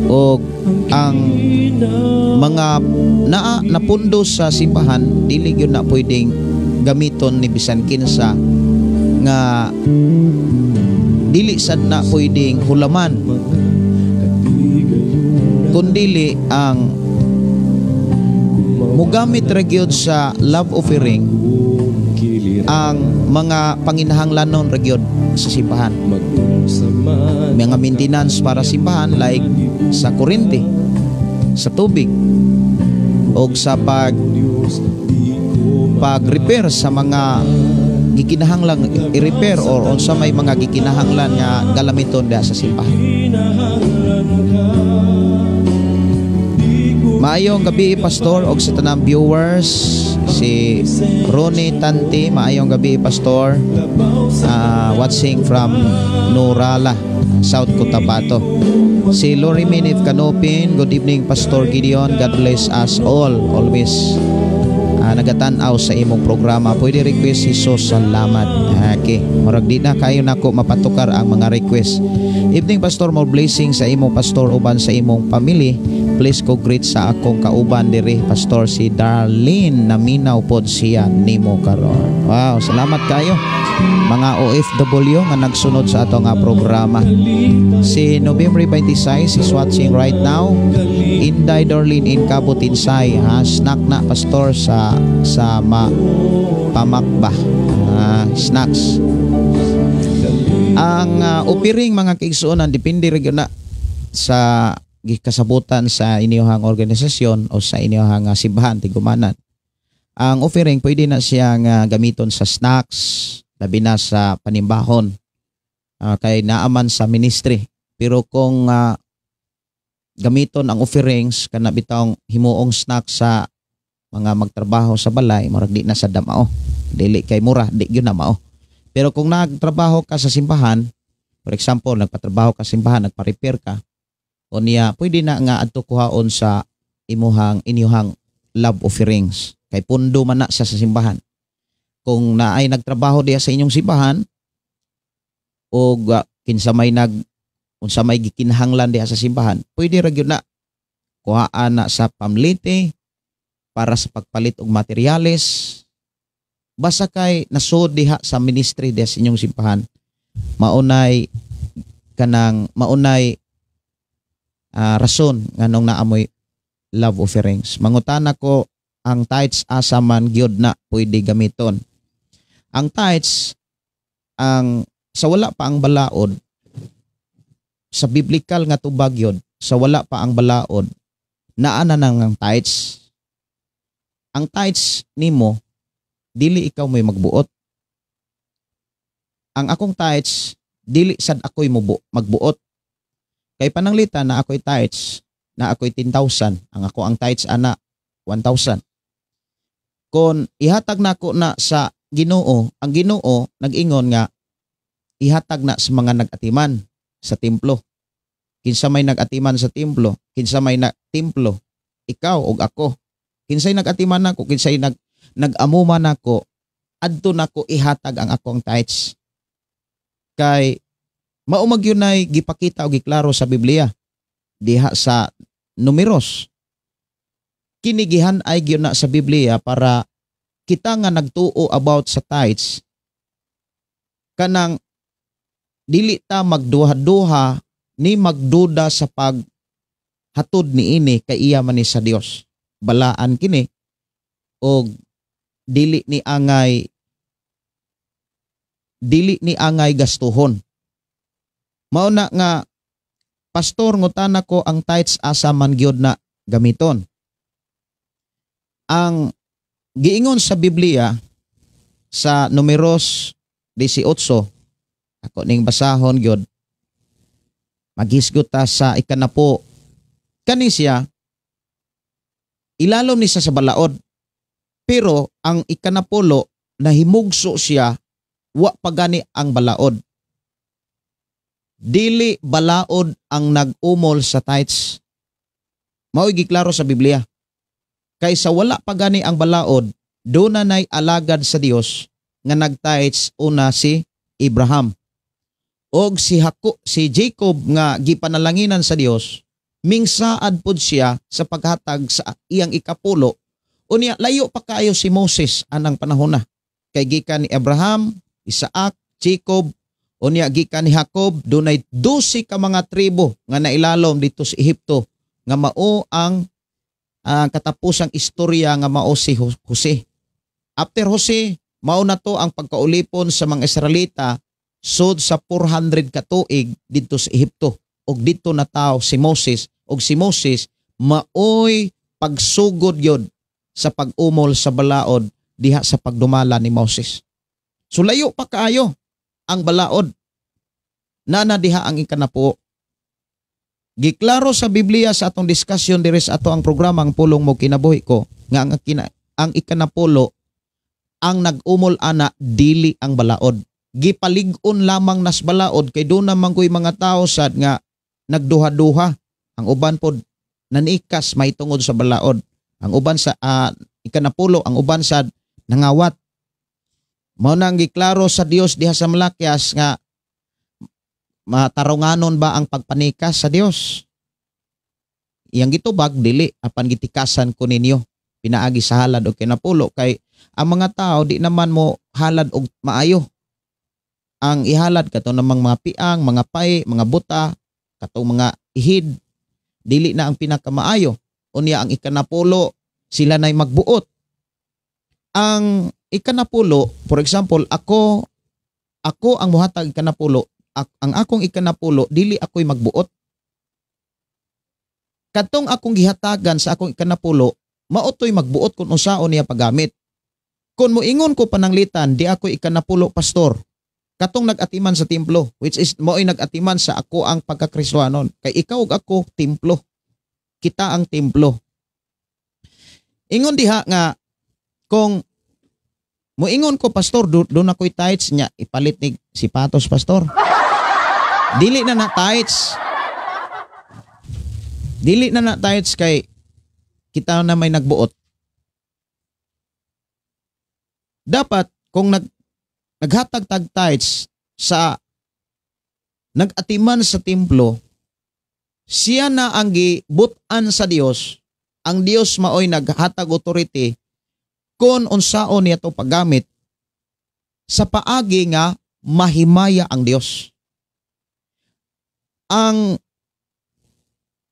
O ang mga naa napundo sa simbahan, dili gyud na pwedeng gamiton ni bisan kinsa nga dili sad na pwedeng hulaman, kundili ang mugamit ra gyud sa love offering ang mga panginahanglanon ra gyud sa simbahan, mga maintenance para simbahan, like sa kuryente, sa tubig o sa pag repair sa mga gikinahanglan i-repair or unsa may mga gikinahanglan nga galamiton diha sa simbahan. Maayong gabi, Pastor, og sa tanang viewers. Si Ronnie Tanti, "Maayong gabi, Pastor. Watching from Norala, South Cotabato." Si Lori Minif Kanopin, "Good evening, Pastor Gideon. God bless us all always. Nagatan-aw sa imong programa. Pwede request Jesus Salamat?" Okay. Murag di na kayo nako mapatukar ang mga request. "Evening, Pastor, more blessing sa imo, Pastor, uban sa imong family. Please ko greet sa akong kauban diri, Pastor, si Darlene, naminaw pod siya nimo karon." Wow, salamat kayo mga OFW nga nagsunod sa ato nga programa. Si November 26 is watching right now. Inday Dorlene in Cabot Tinsay, ha, "Snack na, Pastor, sa ma pamakba." Snacks. Ang offering, mga kaigsuonan, depende ra gyud na sa gikasabutan sa inyong organisasyon o sa inyong simbahan tigumanan. Ang offering, pwede na siyang gamiton sa snacks, labi na sa panimbahon, kay naaman sa ministry. Pero kung gamiton ang offerings kana bitawng himuong snacks sa mga magtrabaho sa balay, murag di na sa damao. Dili kay mura, di gyud na mao. Pero kung nagtrabaho ka sa simbahan, for example, nagpatrabaho ka sa simbahan, nagpa-repair ka, o niya, pwede na nga adto kuhaon sa imuhang inyuhang love offerings. Kay pundo man na siya sa simbahan. Kung naay nagtrabaho diha sa inyong simbahan o kinsa may unsa may gikinahanglan diha sa simbahan, pwede ra gyud na kuhaan na sa pamlite para sa pagpalit og materyales. Basta kay nasod diha sa ministry diha sa inyong simbahan, maunay kanang maunay rason nganong naamoy love offerings. Mangutana ko, ang tithes asa man gyud na pwede gamiton? Ang tithes, ang sa wala pa ang balaod, sa biblical nga tubag yun, sa wala pa ang balaod, naa na nang ang tithes. Ang tithes nimo, dili ikaw may magbuot. Ang akong tithes, dili sad ako'y magbuot. Kay pananglitan na ako'y tithes, na ako'y 10,000, ang ako ang tithes ana 1,000. Kon ihatag nako na sa Ginoo, ang Ginoo nag-ingon nga ihatag na sa mga nag-atiman sa templo. Kinsa may nag-atiman sa templo? Kinsa may na templo? Ikaw og ako. Kinsay nag-atiman nako, kinsay nag-amuman nako, adto nako ihatag ang akong tithes. Kay mao magyunay gipakita og giklaro sa Biblia diha sa Numeros. Kinigihan ay gyud na sa Biblia para kita nga nagtuo about sa tithes, kanang dili ta magduha-duha ni magduda sa paghatod niini kay iya man ni sa Dios. Balaan kini og dili ni angay gastuhon. Mao na nga, "Pastor, ngutana ko, ang tithes asa man gyud na gamiton?" Ang giingon sa Biblia sa Numeros 18, ako ning basahon gyud, maghisgot ta sa ikanapo. Kani siya ilalom ni siya sa balaod, pero ang ikanapulo nahimugso siya wa pa gani ang balaod. Dili balaod ang nag-umol sa tithes. Mao'y giklaro sa Biblia. Kay sa wala pa gani ang balaod, doon na nay alagad sa Dios nga nag-tithes, una si Abraham. Og si Jacob nga gipanalanginan sa Dios, mingsaad pod siya sa paghatag sa iyang ikapulo. Unya layo pa kaayo si Moses anang panahon na. Kay gikan ni Abraham, Isaac, Jacob, unya gikan ni Jacob, dunay 12 ka mga tribo nga nailalom dito sa Ehipto nga mao ang katapusang istorya nga mao si Jose. After Jose, mao na to ang pagkaulipon sa mga Israelita sud sa 400 ka tuig didto sa Ehipto. Og didto natawo si Moses, og si Moses maoy pagsugod yod sa pag-umol sa balaod diha sa pagdumala ni Moses. So layo pa kaayo ang balaod. Nana diha ang ikanapo. Giklaro sa Biblia sa atong discussion diri sa ato ang programa, Ang Pulong Mo Kinabuhi Ko, nga ang ikanapulo ang nag-umol ana, dili ang balaod. Gipalig-on lamang nas balaod kay doon naman ko'y mga tao sad nga nagduha-duha. Ang uban pod nanikas may tungod sa balaod. Ang uban sa ikanapulo, ang uban sad nangawat. Mao nang giklaro sa Dios diha sa Malakias nga matarunganon ba ang pagpanikas sa Dios? Iyang gitubag, dili, apan gitikasan ko ninyo pinaagi sa halad og kinapulo, kay ang mga tao di naman mo halad og maayo. Ang ihalad kato namang mga piang, mga pay, mga buta, katong mga ihid, dili na ang pinakamaayo. Unya ang ikanapulo, sila na'y magbuot. Ang ikanapulo, for example, ako ang muhatag ikanapulo, ang akong ikanapulo, dili ako'y magbuot. Katong akong gihatagan sa akong ikanapulo, mao to'y magbuot kung unsaon niya paggamit. Kung moingon ko pananglitan, "Di ako ikanapulo, pastor," katong nag-atiman sa templo, which is mao'y nag-atiman sa ako ang pagkakristohanon. Kay ikaw ug ako templo. Kita ang templo. Ingon diha nga kung moingon ko, "Pastor, do na ko'y tithes niya," ipalit ni sipatos, pastor. Dili na na tithes. Dili na na tithes kay kita na may nagbuot. Dapat kung naghatag tag tithes sa nag-atiman sa templo, siya na ang gibutan sa Dios. Ang Dios maoy naghatag authority kung unsaon niya to paggamit. sa paagi nga mahimaya ang Dios. Ang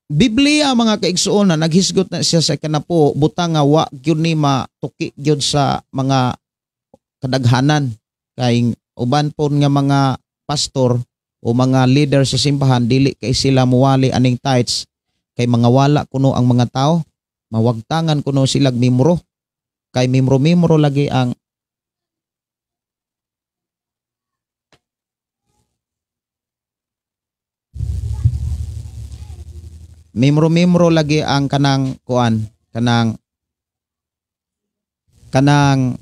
Biblia mga kaigsuonan, naghisgot na siya sa ikanapo, butang nga wa gyud ni matuki gyud sa mga kadaghanan, kay uban po nga mga pastor o mga leader sa simbahan dili kay sila muwali aning tithes kay mga wala kuno ang mga tao, mawagtangan kuno silag mimro, kay mimro-mimro lagi ang mimro-mimro lagi ang kanang kuan, kanang kanang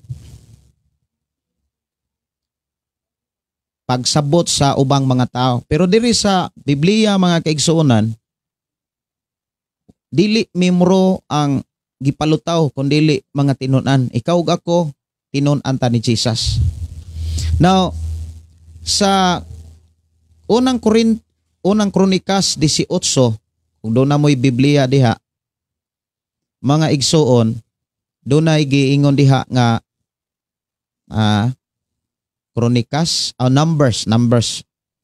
pagsabot sa ubang mga tao. Pero diri sa Biblia mga kaigsuonan, dili mimro ang gipalutaw kun dili mga tinun-an. Ikaw ug ako tinun-an ta ni Jesus. Now sa unang Kronikas 18, kung doon na mo'y Biblia diha, mga igsuon, doon na giingon diha nga Kronikas, Numbers,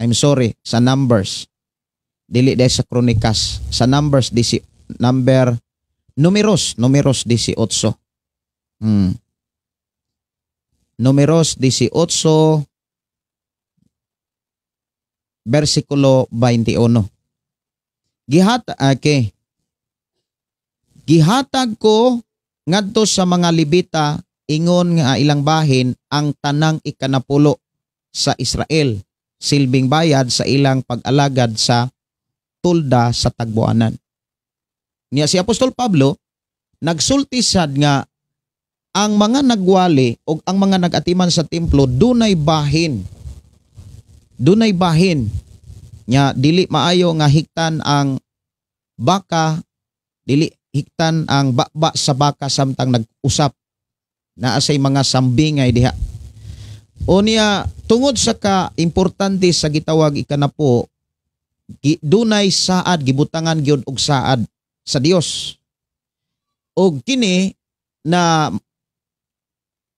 I'm sorry, sa Numbers. Dili dahil sa Kronikas, sa Numbers, Numeros 18. Numeros 18, versikulo 21. Gihatag ko ngadto sa mga Levita ingon nga ilang bahin ang tanang ikanapulo sa Israel, silbing bayad sa ilang pag-alagad sa tulda sa tagbuanan. Niya si Apostol Pablo nagsulti sad nga ang mga nagwali o ang mga nagatiman sa templo dunay bahin. Dunay bahin. Nya dili maayo nga hiktan ang baka, dili hiktan ang bakba sa baka samtang nag-usap. Naa say mga sambingay diha. O niya tungod sa ka-importante sa gitawag ikanapo, dunay saad, gibutangan gyud og saad sa Dios. Og kini na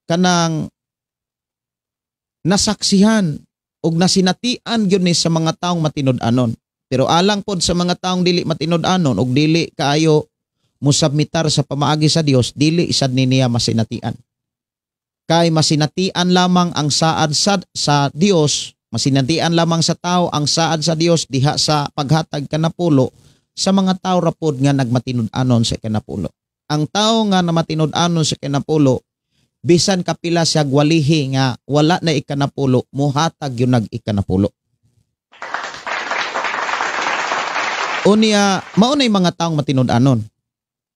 kanang nasaksihan og nasinatian gyud ni sa mga taong matinud-anon. Pero alang pod sa mga taong dili matinud-anon og dili kaayo musubmitar sa pamaagi sa Dios, dili sad ni niya masinatian. Kay masinatian lamang ang saad sa Dios, masinatian lamang sa tao ang saad sa Dios diha sa paghatag kanapulo sa mga tao rapod nga nagmatinud-anon sa kanapulo. Ang tao nga namatinud-anon sa kanapulo, bisan kapila siya gwalihi nga wala na ikanapulo, muhatag yun nag-ikanapulo. Unya, maunay mga taong matinud-anon.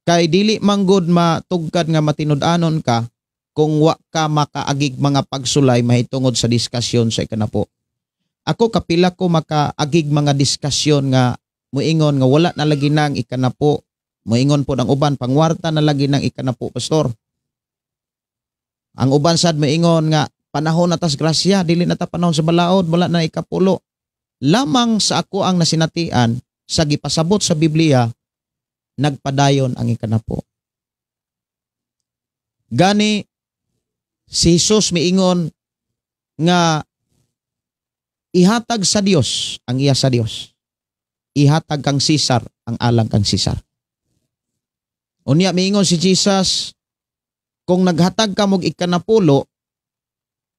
Kay dili manggod matugkad nga matinud-anon ka kung wa ka makaagig mga pagsulay mahitungod sa diskasyon sa ikanapo. Ako kapila ko makaagig mga diskasyon nga muingon nga wala na lagi nang ikanapo. Muingon po ng uban, pangwarta na lagi nang ikanapo, pastor. Ang uban sad maingon nga panahon na tas grasya, dili na ta panahon sa balaod, wala na ikapulo. Lamang sa ako ang nasinatian sa gipasabot sa Biblia, nagpadayon ang ikanapo. Gani si Jesus miingon nga ihatag sa Dios ang iya sa Dios. Ihatag kang Caesar ang alang kang Caesar. Unya miingon si Jesus, kung naghatag ka mog ikanapulo,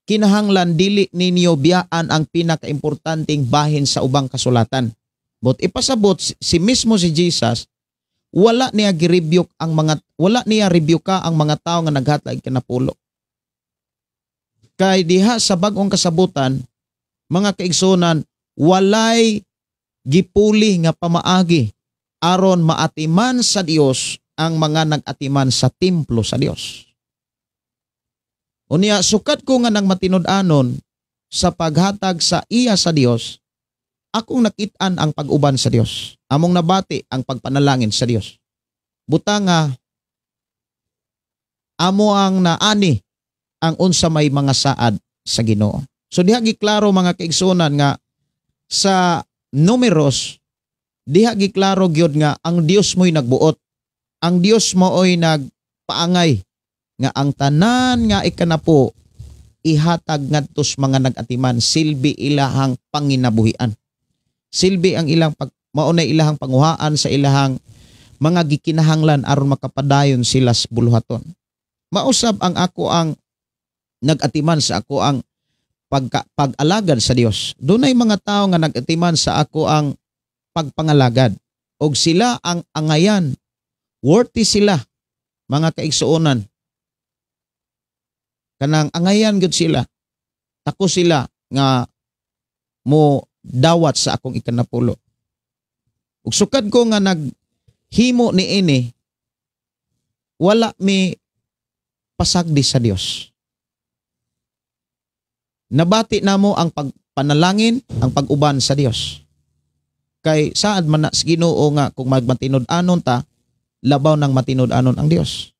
kinahanglan dili ninyo biyaan ang pinakaimportanteng bahin sa ubang kasulatan. But ipasabot si mismo si Jesus, wala niya gi-rebuke ang mga, wala niya rebuke ka ang mga tao nga naghatag ikanapulo. Kay diha sa bag-ong kasabutan, mga kaigsunan, walay gipuli nga pamaagi aron maatiman sa Dios ang mga nagatiman sa templo sa Dios. Unya sukat ko nga nang matinud-anon sa paghatag sa iya sa Dios, akong nakit-an ang pag-uban sa Dios. Among nabati ang pagpanalangin sa Dios. Buta nga amo ang naani ang unsa may mga saad sa Ginoo. So diha giklaro mga kaigsunan nga sa Numeros, diha giklaro gyud nga ang Dios mo'y nagbuot. Ang Dios mooy nagpaangay nga ang tanan nga ikanapo ihatag ngadto sa mga nag-atiman, silbi ilahang panginabuhian. Silbi ang ilang pag maunay ilahang panguhaan sa ilahang mga gikinahanglan aron makapadayon sila sa buluhaton. Mausab ang ako ang nag-atiman sa ako ang pag-alagad sa Dios. Dunay mga tawo nga nag-atiman sa ako ang pagpangalagad. Og sila ang angayan. Worthy sila, mga kaigsuonan. Kanang angayan gyud sila. Tako sila nga mo dawat sa akong ikanapulo. Ug sukad ko nga naghimo niini, wala mi pasagdi sa Dios. Nabati namo ang pagpanalangin, ang pag-uban sa Dios. Kay saad man na sa Ginoo nga kung magmatinud-anon ta, labaw nang matinud-anon ang Dios.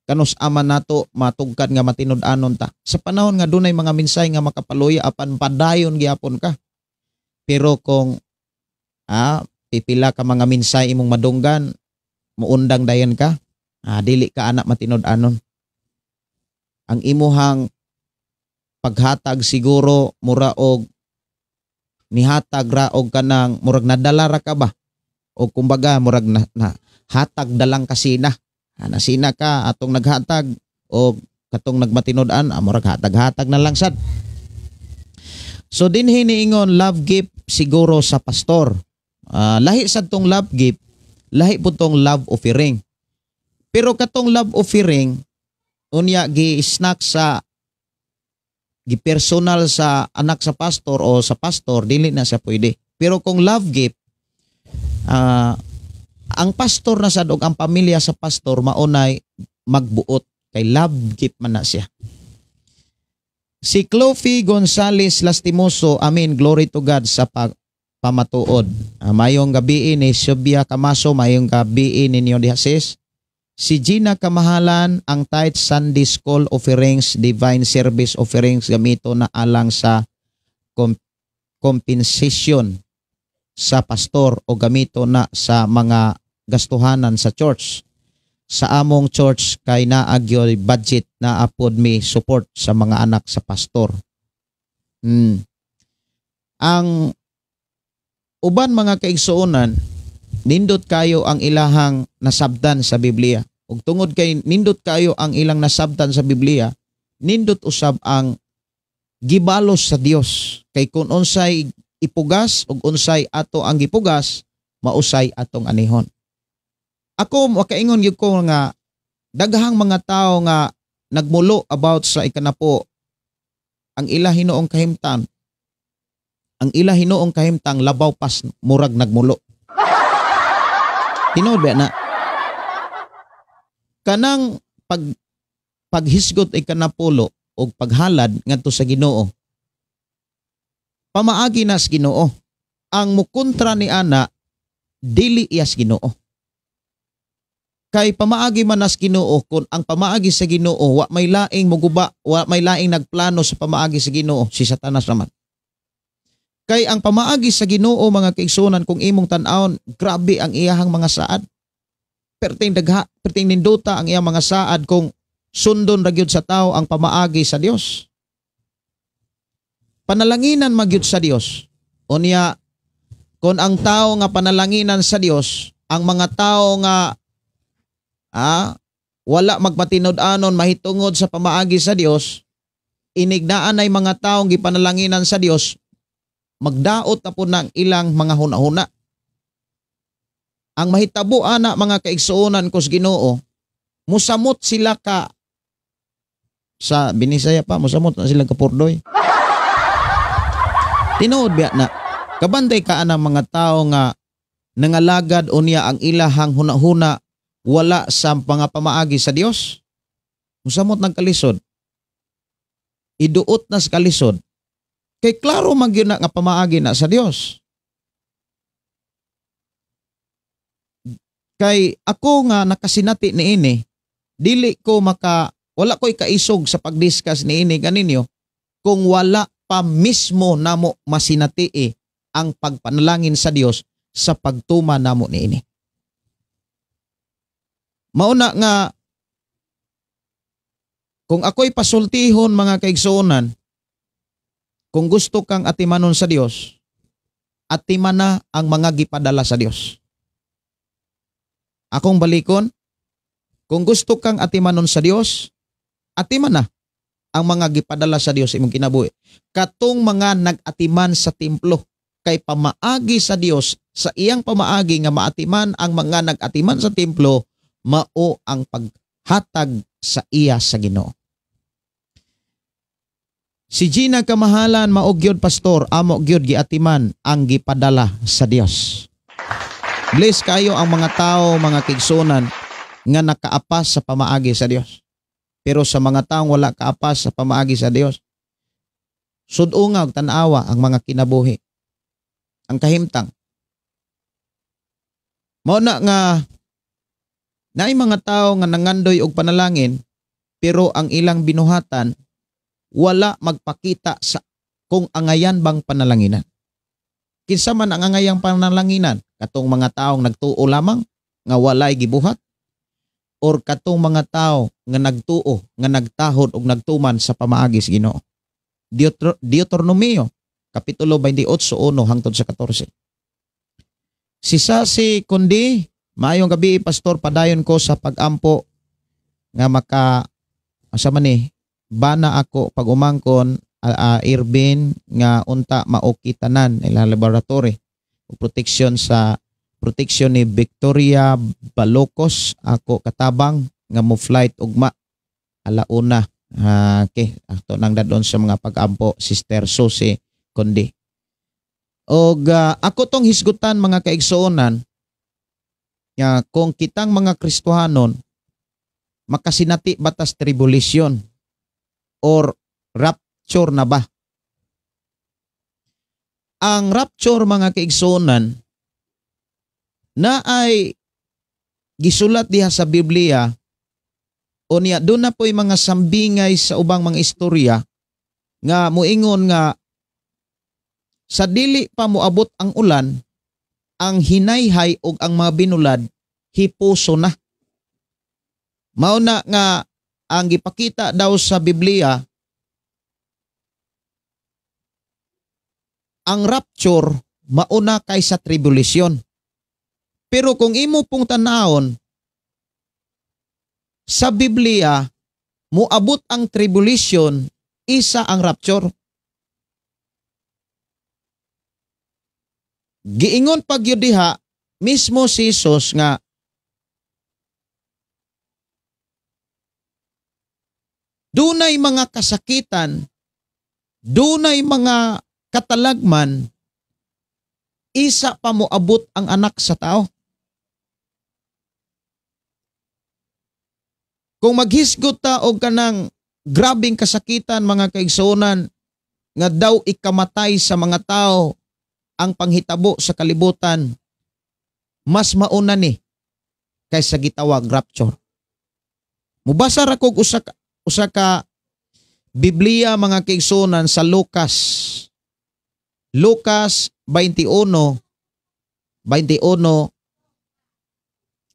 Kanus ama nato matugkad nga matinud-anon ta. Sa panahon nga dunay mga minsay nga makapaluya apan padayon gyapon ka. Pero kung pipila ka mga minsay imong madunggan, muundang dayon ka, dili ka anak matinud-anon. Ang imuhang paghatag siguro mura og nihatag ra og kanang murag nadala ra ka ba, o kumbaga murag na hatag dalang kasina. Nasina ka atong naghatag o katong nagmatinud-an, murag hatag-hatag na lang sad. So dinhi niingon love gift siguro sa pastor. Lahi sad tong love gift, lahi pud tong love offering. Pero katong love offering unya gi-snack sa gi-personal sa anak sa pastor o sa pastor, dili na siya pwede. Pero kung love gift, ang pastor na sad og ang pamilya sa pastor maunay magbuot kay love gift man na siya. Si Clofi Gonzales Lastimoso, amen, glory to God sa pamatuod. Mayong gabi ni Sobia Camaso, mayong gabi ninyo diha sis. Si Gina Kamahalan, ang tithe, Sunday School offerings, divine service offerings gamito na alang sa compensation sa pastor o gamito na sa mga gastuhanan sa church. Sa among church kay naagyoy budget na apod mi support sa mga anak sa pastor. Ang uban mga kaigsuonan, nindot kayo ang ilahang nasabtan sa Biblia. Ug tungod kay nindot kayo ang ilang nasabtan sa Biblia, nindot usab ang gibalos sa Dios. Kay kung unsay ipugas ug unsay ato ang gipugas, mausay atong anihon. Ako makaingon gyud ko nga daghang mga tawo nga nagmulo about sa ikanapo, ang ila hinuong kahimtang, ang ila hinuong kahimtang labaw pas murag nagmulo. Tinuod ba na? Kanang paghisgot ikanapulo og paghalad ngadto sa Ginoo, pamaagi na sa Ginoo. Ang mukontra ni ana dili iya sa Ginoo. Kay pamaagi man nas Ginoo, kun ang pamaagi sa Ginoo wa may laing muguba, wa may laing nagplano sa pamaagi sa Ginoo, si Satanas naman. Kay ang pamaagi sa Ginoo mga kaigsunan, kung imong tan-awon, grabe ang iyahang mga saad. Perting dagha, perting nindota ang iyang mga saad kung sundon ra gyud sa tao ang pamaagi sa Dios. Panalanginan magyud sa Dios. Unya kung ang tao nga panalanginan sa Dios, ang mga tao nga wala magmatinud-anon mahitungod sa pamaagi sa Dios, inignaan ay mga taong gipanalanginan sa Dios, magdaot na po ng ilang mga hunahuna. Ang mahitabo ana mga kaigsuonan ko sa Ginoo, musamot sila ka sa Binisaya pa, musamot na sila kapurdoy. Tinuod biya na kabantay ka anang mga tao nga nangalagad unya ang ilahang hunahuna wala sa mga pamaagi sa Dios. Musamot ng kalisod. Iduot na sa kalisod. Kay klaro man gyud na nga pamaagi na sa Dios. Kay ako nga nakasinati niini, dili ko maka wala ko'y kaisog sa pagdiscuss niini kaninyo kung wala pa mismo namo masinati ang pagpanalangin sa Dios sa pagtuma namo niini. Mauna nga Kung ako'y pasultihon mga kaigsuonan, kung gusto kang atimanon sa Dios, atimana ang mga gipadala sa Dios. Akong balikon, kung gusto kang atimanon sa Dios, atimana ang mga gipadala sa Dios imong kinabuhi. Katong mga nag-atiman sa templo, kay pamaagi sa Dios, sa iyang pamaagi nga maatiman ang mga nag-atiman sa templo, mao ang paghatag sa iya sa Ginoo. Si Gina Kamahalan, mao gyud pastor, amo gyud giatiman ang gipadala sa Dios. Bless kayo ang mga tao, mga kaigsuonan nga nakaapas sa pamaagi sa Dios. Pero sa mga taong wala kaapas sa pamaagi sa Dios, sud-unga og tan-awa ang mga kinabuhi. Ang kahimtang. Mao na nga naay mga tao nga nangandoy og panalangin pero ang ilang binuhatan wala magpakita sa kung angayan bang panalanginan. Kinsa man ang angayang panalanginan? Katong mga taong nagtuo lamang nga walay gibuhat, or katong mga tao nga nagtuo, nga nagtahod og nagtuman sa pamaagi sa Ginoo. Deuteronomio kapitulo 28:1 hangtod sa 14. Si Sasi Kundi, maayong gabi pastor, padayon ko sa pagampo nga maka asa man ni bana ako pag umangkon Irvin nga unta maoki tanan ila laboratory o protection sa protection ni Victoria Balocos ako katabang nga mo flight ugma alauna. Okay, ato nang dadon sa mga pagampo Sister Susi Kundi. Og ako tong hisgutan mga kaigsuonan nga kung kitang mga Kristohanon makasinati batas tribulation or rapture na ba? Ang rapture mga kaigsuonan na ay gisulat diha sa Biblia o niya doon na po'y mga sambingay sa ubang mga istorya nga muingon nga sa dili pa moabot ang ulan, ang hinayhay og ang mga binulad hipuso na. Mao na nga ang gipakita daw sa Biblia ang rapture mauna kaysa tribulation. Pero kung imo pong tanawon sa Biblia moabot ang tribulation isa ang rapture. Giingon pag yun diha mismo si Jesus nga dunay mga kasakitan, dunay mga katalagman, isa pa moabot ang anak sa tao. Kung maghisgot ta og kanang grabing kasakitan mga kaigsuonan nga daw ikamatay sa mga tao ang panghitabo sa kalibutan, mas mauna ni kaysa gitawag rapture. Mubasa ra kog usa ka Biblia mga kaigsuonan sa Lucas. Lucas 21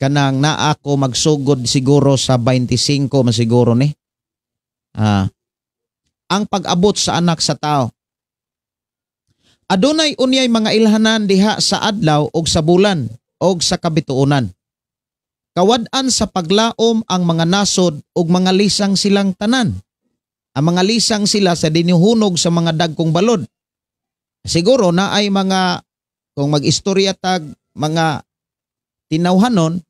kanang naa ako magsugod siguro sa 25 masiguro ni. Ang pag-abot sa anak sa tao. Adunay unyay mga ilhanan diha sa adlaw og sa bulan og sa kabituonan. Kawad-an sa paglaom ang mga nasod og mga lisang silang tanan. Ang mga lisang sila sa dinuhunog sa mga dagkong balod. Siguro na ay mga, kung mag-istorya tag mga tinawhanon,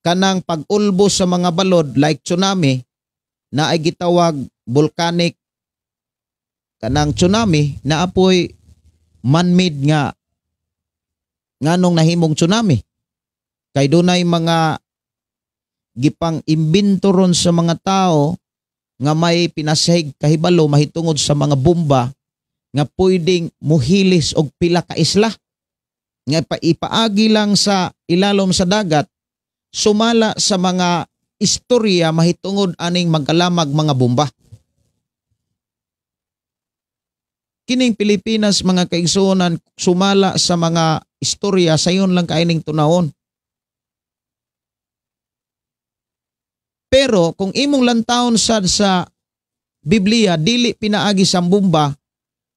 kanang pag-ulbo sa mga balod like tsunami, na ay gitawag volcanic kanang tsunami, na apoy man-made nga nganong nahimong tsunami. Kay dunay mga gipang imbento ron sa mga tao nga may pinasahig kahibalo mahitungod sa mga bomba nga pwedeng muhilis og pila ka isla nga ipaagi lang sa ilalom sa dagat, sumala sa mga istorya mahitungod aning magkalamag mga bomba. Kining Pilipinas mga kaigsuonan, sumala sa mga istorya sayon lang kaining tunawon. Pero kung imong lantawon sad sa Biblia, dili pinaagi sa bomba,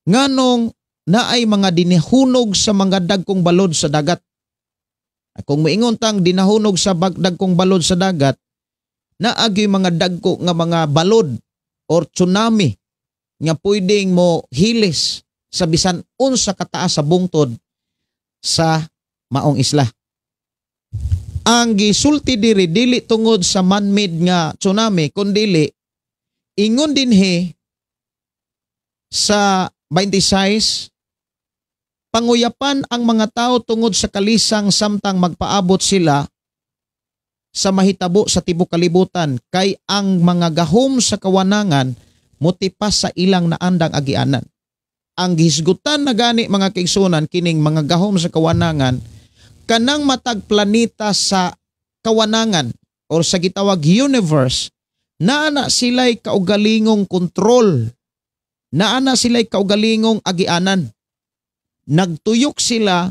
nganong naay mga dinahunog sa mga dagkong balod sa dagat? Kung moingon tang dinahunog sa dagkong balod sa dagat, naagyoy mga dagko nga mga balod or tsunami nga pwedeng mo hilis sa bisan unsa kataas sa bungtod sa maong isla. Ang gisulti diri, dili tungod sa man-made nga tsunami, kundili ingon dinhi sa 26, panguyapan ang mga tao tungod sa kalisang samtang magpaabot sila sa mahitabo sa tibok kalibutan, kay ang mga gahom sa kawanangan motipas sa ilang naandang agianan. Ang gihisgutan na gani, mga kaigsunan, kining mga gahom sa kawanangan, kanang matag planeta sa kawanangan or sa gitawag universe, naa na sila'y kaugalingong kontrol, naa na sila'y kaugalingong agianan. Nagtuyok sila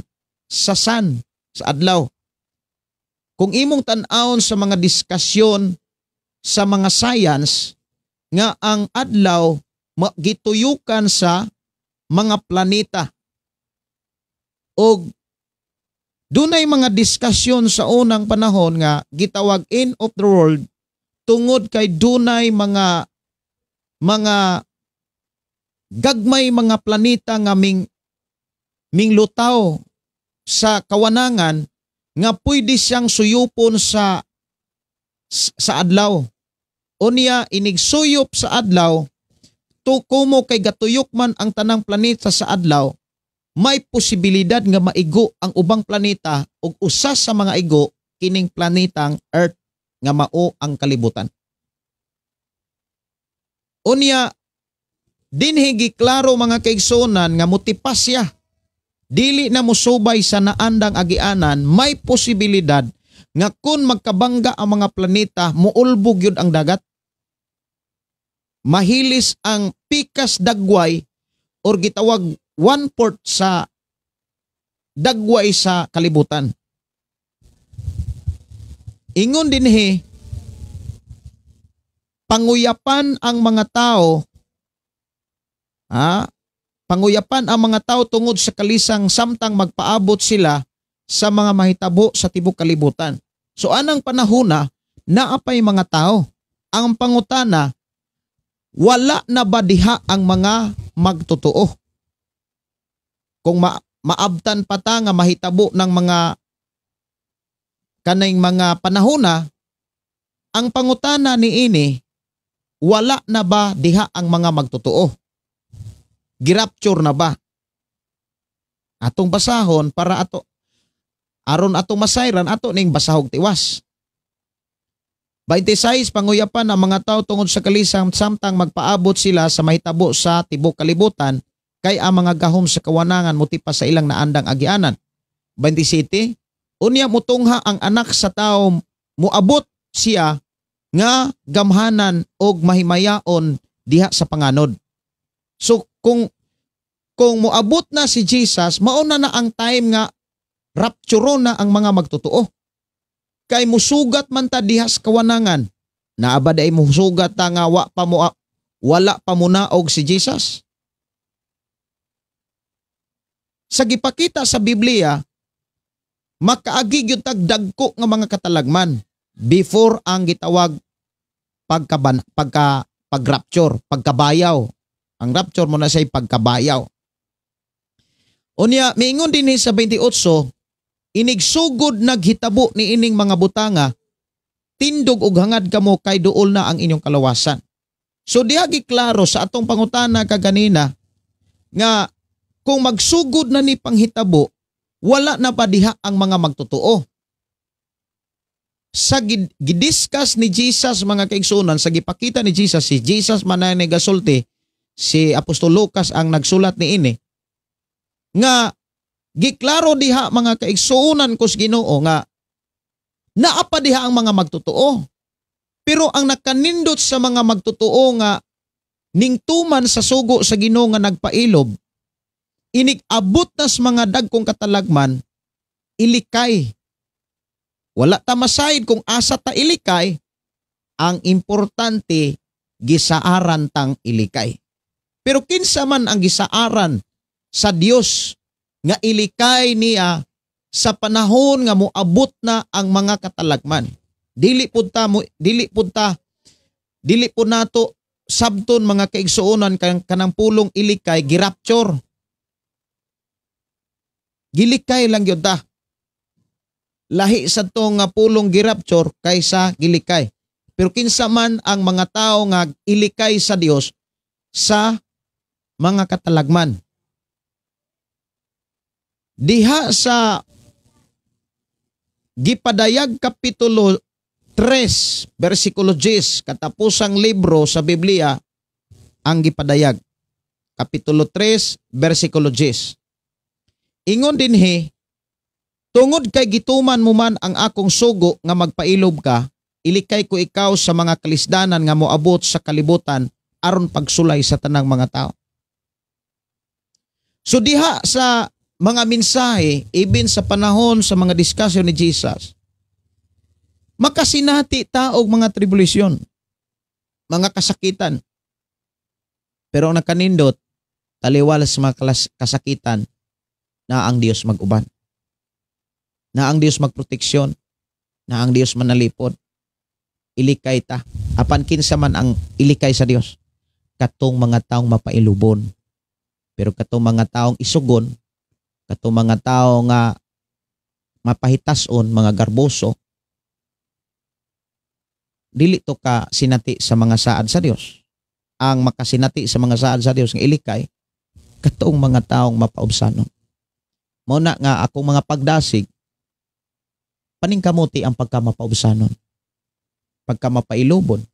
sa sun, sa adlaw. Kung imong tan-awon sa mga diskasyon sa mga science nga ang adlaw gituyukan sa mga planeta, og dunay mga diskasyon sa unang panahon nga gitawag end of the world tungod kay dunay mga gagmay mga planeta nga ming lutaw sa kawanangan nga pwede siyang suyupon sa adlaw. Unya inigsuyop sa adlaw to, kumo kay gatuyok man ang tanang planeta sa adlaw, may posibilidad nga maigo ang ubang planeta, ug usa sa mga igo kining planetang Earth nga mao ang kalibutan. Unya dinhi giklaro, mga kaigsunan, nga mutipas siya. Dili na mosubay sa naandang agianan, may posibilidad nga kung magkabangga ang mga planeta, muulbog yun ang dagat. Mahilis ang pikas dagway or gitawag one-fourth sa dagway sa kalibutan. Ingon dinhi, panguyapan ang mga tao, panguyapan ang mga tao tungod sa kalisang samtang magpaabot sila sa mga mahitabo sa tibok kalibutan. So anang panahona, naapay mga tao. Ang pangutana, wala na ba diha ang mga magtotoo? Kung maabtan pa ta nga mahitabo ng mga kaning mga panahona, ang pangutana ni ini, wala na ba diha ang mga magtotoo? Girapture na ba? Atong basahon para ato aron atong masayran, ato ning basahog tiwas. 26, panguyapan ang mga tao tungod sa kalisang samtang magpaabot sila sa mahitabo sa tibok kalibutan, kay ang mga gahom sa kawanangan motipas sa ilang naandang agianan. 27, unya mutungha ang anak sa tao, muabot siya nga gamhanan og mahimayaon diha sa panganod. So kung moabot na si Jesus, mauna na ang time nga rapture na ang mga magtotoo. Kay musugat man ta diha sa kawanangan. Naa ba day musugat ta nga wa pa mo, wala pa munaog si Jesus? Sa gipakita sa Biblia, makaagi gyud tag dagko nga mga katalagman before ang gitawag pagka pagrapture, pagkabayaw. Ang rapture mo na siya pagkabayaw. Unya, miingon din sa 28, inigsugod naghitabo ni ining mga butanga, tindog og hangad kamo kay duol na ang inyong kalawasan. So diha giklaro sa atong pangutana kaganina nga kung magsugod na ni panghitabo, wala na pa diha ang mga magtotoo? Sa gidiscuss ni Jesus, mga kaigsunan, sa gipakita ni Jesus, si Jesus man na nagasulti, si Apostol Lucas ang nagsulat ni ini, nga giklaro diha, mga kaigsuonan ko sa Ginoo, nga naa pa diha ang mga magtotoo. Pero ang nakanindot sa mga magtotoo nga ningtuman sa sugo sa Ginoo nga nagpailob, inig abot nas mga dagkong katalagman, ilikay. Wala ta masayid kung asa ta ilikay. Ang importante, gisaaran tang ilikay. Pero kinsa man ang gisaaran sa Dios nga ilikay niya sa panahon nga moabot na ang mga katalagman. Dili pud nato sabton mga kaigsuonan kanang pulong ilikay girapture. Gilikay lang gyud ta. Lahi sa to nga pulong girapture kaysa gilikay. Pero kinsa man ang mga tao nga ilikay sa Dios sa mga katalagman. Diha sa Gipadayag Kapitulo 3, versikulo 10, katapusang libro sa Biblia ang Gipadayag. Kapitulo 3, versikulo 10. Ingon dinhi, tungod kay gituman mo man ang akong sugo nga magpailob ka, ilikay ko ikaw sa mga kalisdanan nga moabot sa kalibutan aron pagsulay sa tanang mga tao. So diha sa mga mensahe, even sa panahon sa mga diskusyon ni Jesus, makasinati ta og mga tribulasyon, mga kasakitan. Pero ang nakanindot, taliwala sa mga kasakitan, na ang Dios mag-uban, na ang Dios magproteksyon, na ang Dios manalipod. Ilikay ta. Apan kinsa man ang ilikay sa Dios? Katong mga taong mapailubon. Pero katong mga taong isugon, katong mga tao nga mapahitason, mga garboso, dili to ka sinati sa mga saad sa Dios. Ang makasinati sa mga saad sa Dios nga ilikay, katong mga taong mapaubsanon. Mao na nga akong mga pagdasig, paningkamuti ang pagkamapaubsanon, pagkamapailubon.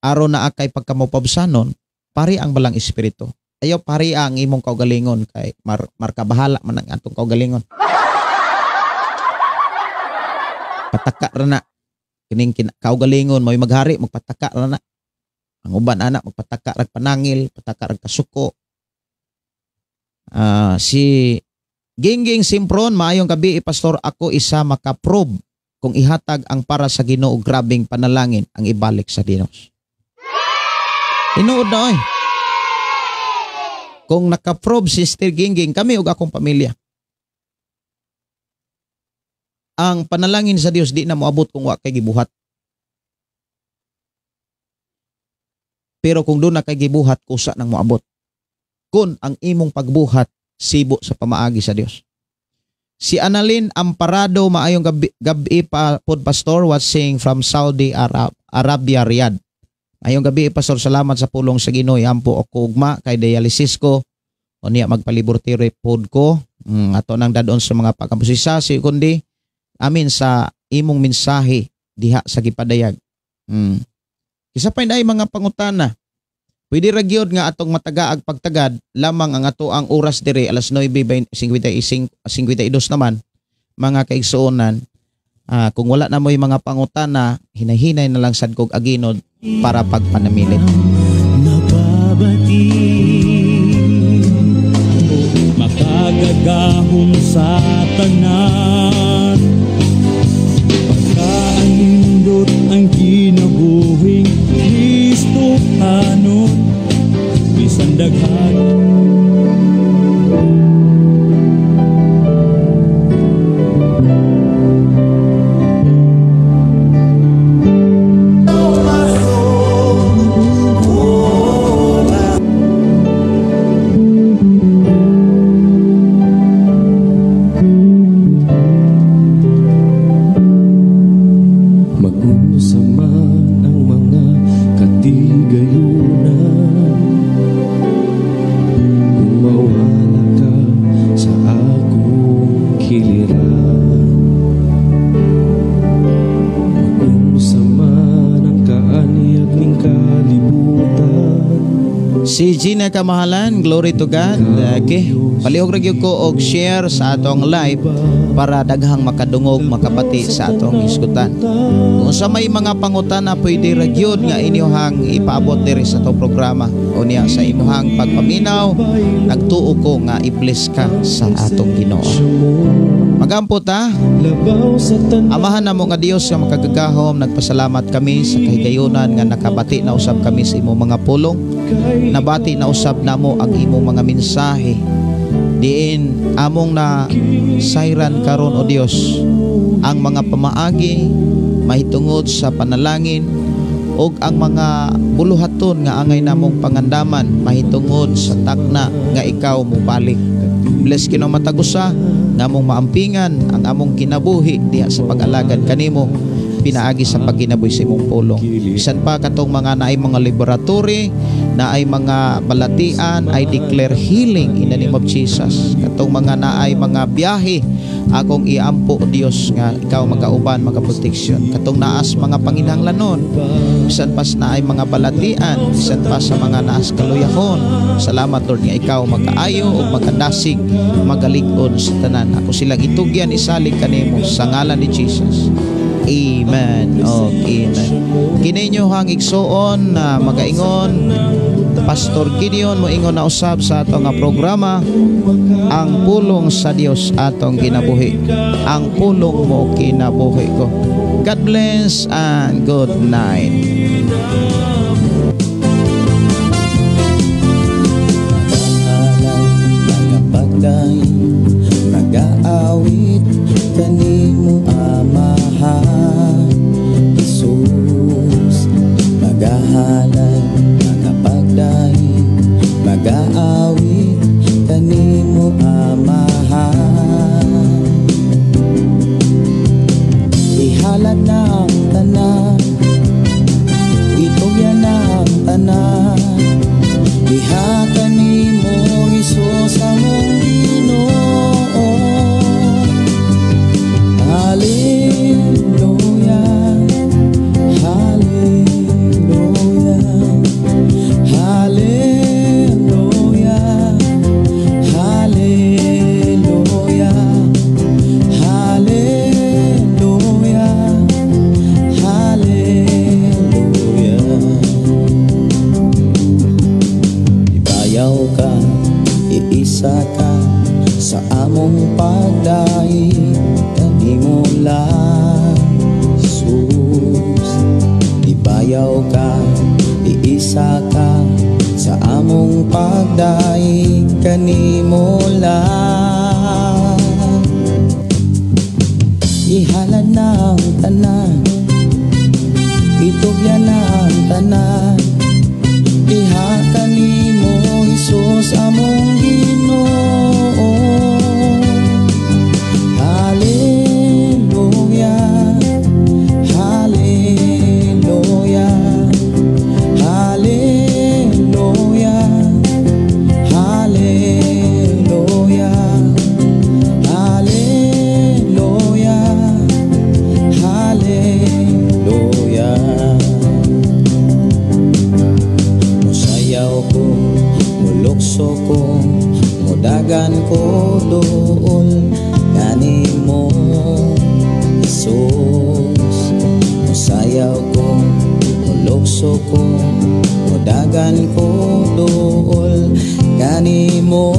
Aron na akay pagkamapaubsanon, pari ang balang espiritu. Ayaw pari ang imong kaugalingon kay markabahala man ang atong kaugalingon. Pataka ra na kining kaugalingon mo'y maghari, magpataka ra na. Ang uban anak magpataka rag panangil, pataka rag kasuko. Si Gingging Simpron, maayong gabi, pastor, ako isa makaprobe kung ihatag ang para sa Ginoo grabing panalangin ang ibalik sa Dios. Tinuod na oy. Kung nakaprobe si Sister Gingging, kami ug akong pamilya, ang panalangin sa Dios di na moabot kung wa kay gibuhat. Pero kung doon na kay gibuhat, kusa nang moabot. Kung ang imong pagbuhat sibo sa pamaagi sa Dios. Si Annalyn Amparado, maayong gabi pa pod pastor, watching from Saudi Arabia, Riyadh. Maayong gabi pastor, salamat sa pulong sa Ginoo. Ampo ako ugma kay dialysis ko. O niya magpalibortire pod ko. Ato nang dadon sa mga pagkampusisa si kundi amin sa imong mensahe diha sa Gipadayag. Isa pa ay mga pangutana. Pwede ra gyud nga atong matagaag pagtagad lamang ang ato ang oras dire alas 9:52 naman mga kaigsuonan. Kung wala na mo'y mga pangutana, hinahinay na lang sad kog aginod para pagpanamilit. Nababati makagagahom sa tanan, pagkaanindot ang kinabuhing Kristohanon, bisan daghan. Si Gina Kamahalan, glory to God. Okay. Palihog ra gyud ko og share sa atong live para daghang makadungog, makabati sa atong hisgutan. Kung sa may mga pangutana, pwede ra gyud nga inyohang ipaabot diri sa atong programa. Unya sa imuhang pagpaminaw, nagtuo ko nga i-bless ka sa atong Ginoo. Magampo ta. Amahan namo nga Dios nga makagagahom, nagpasalamat kami sa kahigayunan nga nakabati na usab kami sa imong mga pulong. Nabati na usab namo ang imong mga mensahe. Diin among na sayran karon, o Dios, ang mga pamaagi mahitungod sa panalangin ug ang mga buluhaton nga angay namong pangandaman mahitungod sa takna nga ikaw mobalik. Bless kino matag usa nga among maampingan ang among kinabuhi diha sa pag-alagad kanimo pinaagi sa pagginabuhi sa imong pulong. Bisan pa katong mga naay mga laboratory, naay mga balatian, I declare healing in the name of Jesus. Katong mga naay mga biyahe, akong iampo, Dios, nga ikaw magauban, magaproteksyon. Katong naas mga panginahanglanon, bisan pas naay mga balatian, bisan pa sa mga naas kaluyahon. Salamat, Lord, nga ikaw magkaayo ug magkadasig, magalig-on sa tanan. Ako silang itugyan, isalig kanimo sa ngalan ni Jesus. Amen. Oh, amen. Kini inyohang igsuon na magaingon, Pastor Gideon, moingon na usab sa atong nga programa, Ang Pulong sa Dios Atong Kinabuhi. Ang pulong mo kinabuhi ko. God bless and good night. Magapagdaing, magaawit kanimo, Amahan Jesus. Magahalay, magapagdaing, magaawit kanimo, Amahan. Ihalad na ang tanan, itugyan na ang tanan, diha kanimo, Hesus, among Ginoo. Hallelujah, hallelujah, hallelujah, hallelujah, hallelujah, hallelujah. Ibayaw ka, iisa ka sa among pagdaig kanimo lang, Jesus. Ibayaw ka, iisa ka sa among pagdaig kanimo lang. Ihalad na ang tanan, itugyan na ang tanan, diha kanimo, Hesus, among Ginoo. Hallelujah, hallelujah, hallelujah, hallelujah, hallelujah, hallelujah. Musayaw ko, mulukso ko, mudagan ko duol kanimo, Jesus. Musayaw ko, mulukso ko, mudagan ko duol kanimo.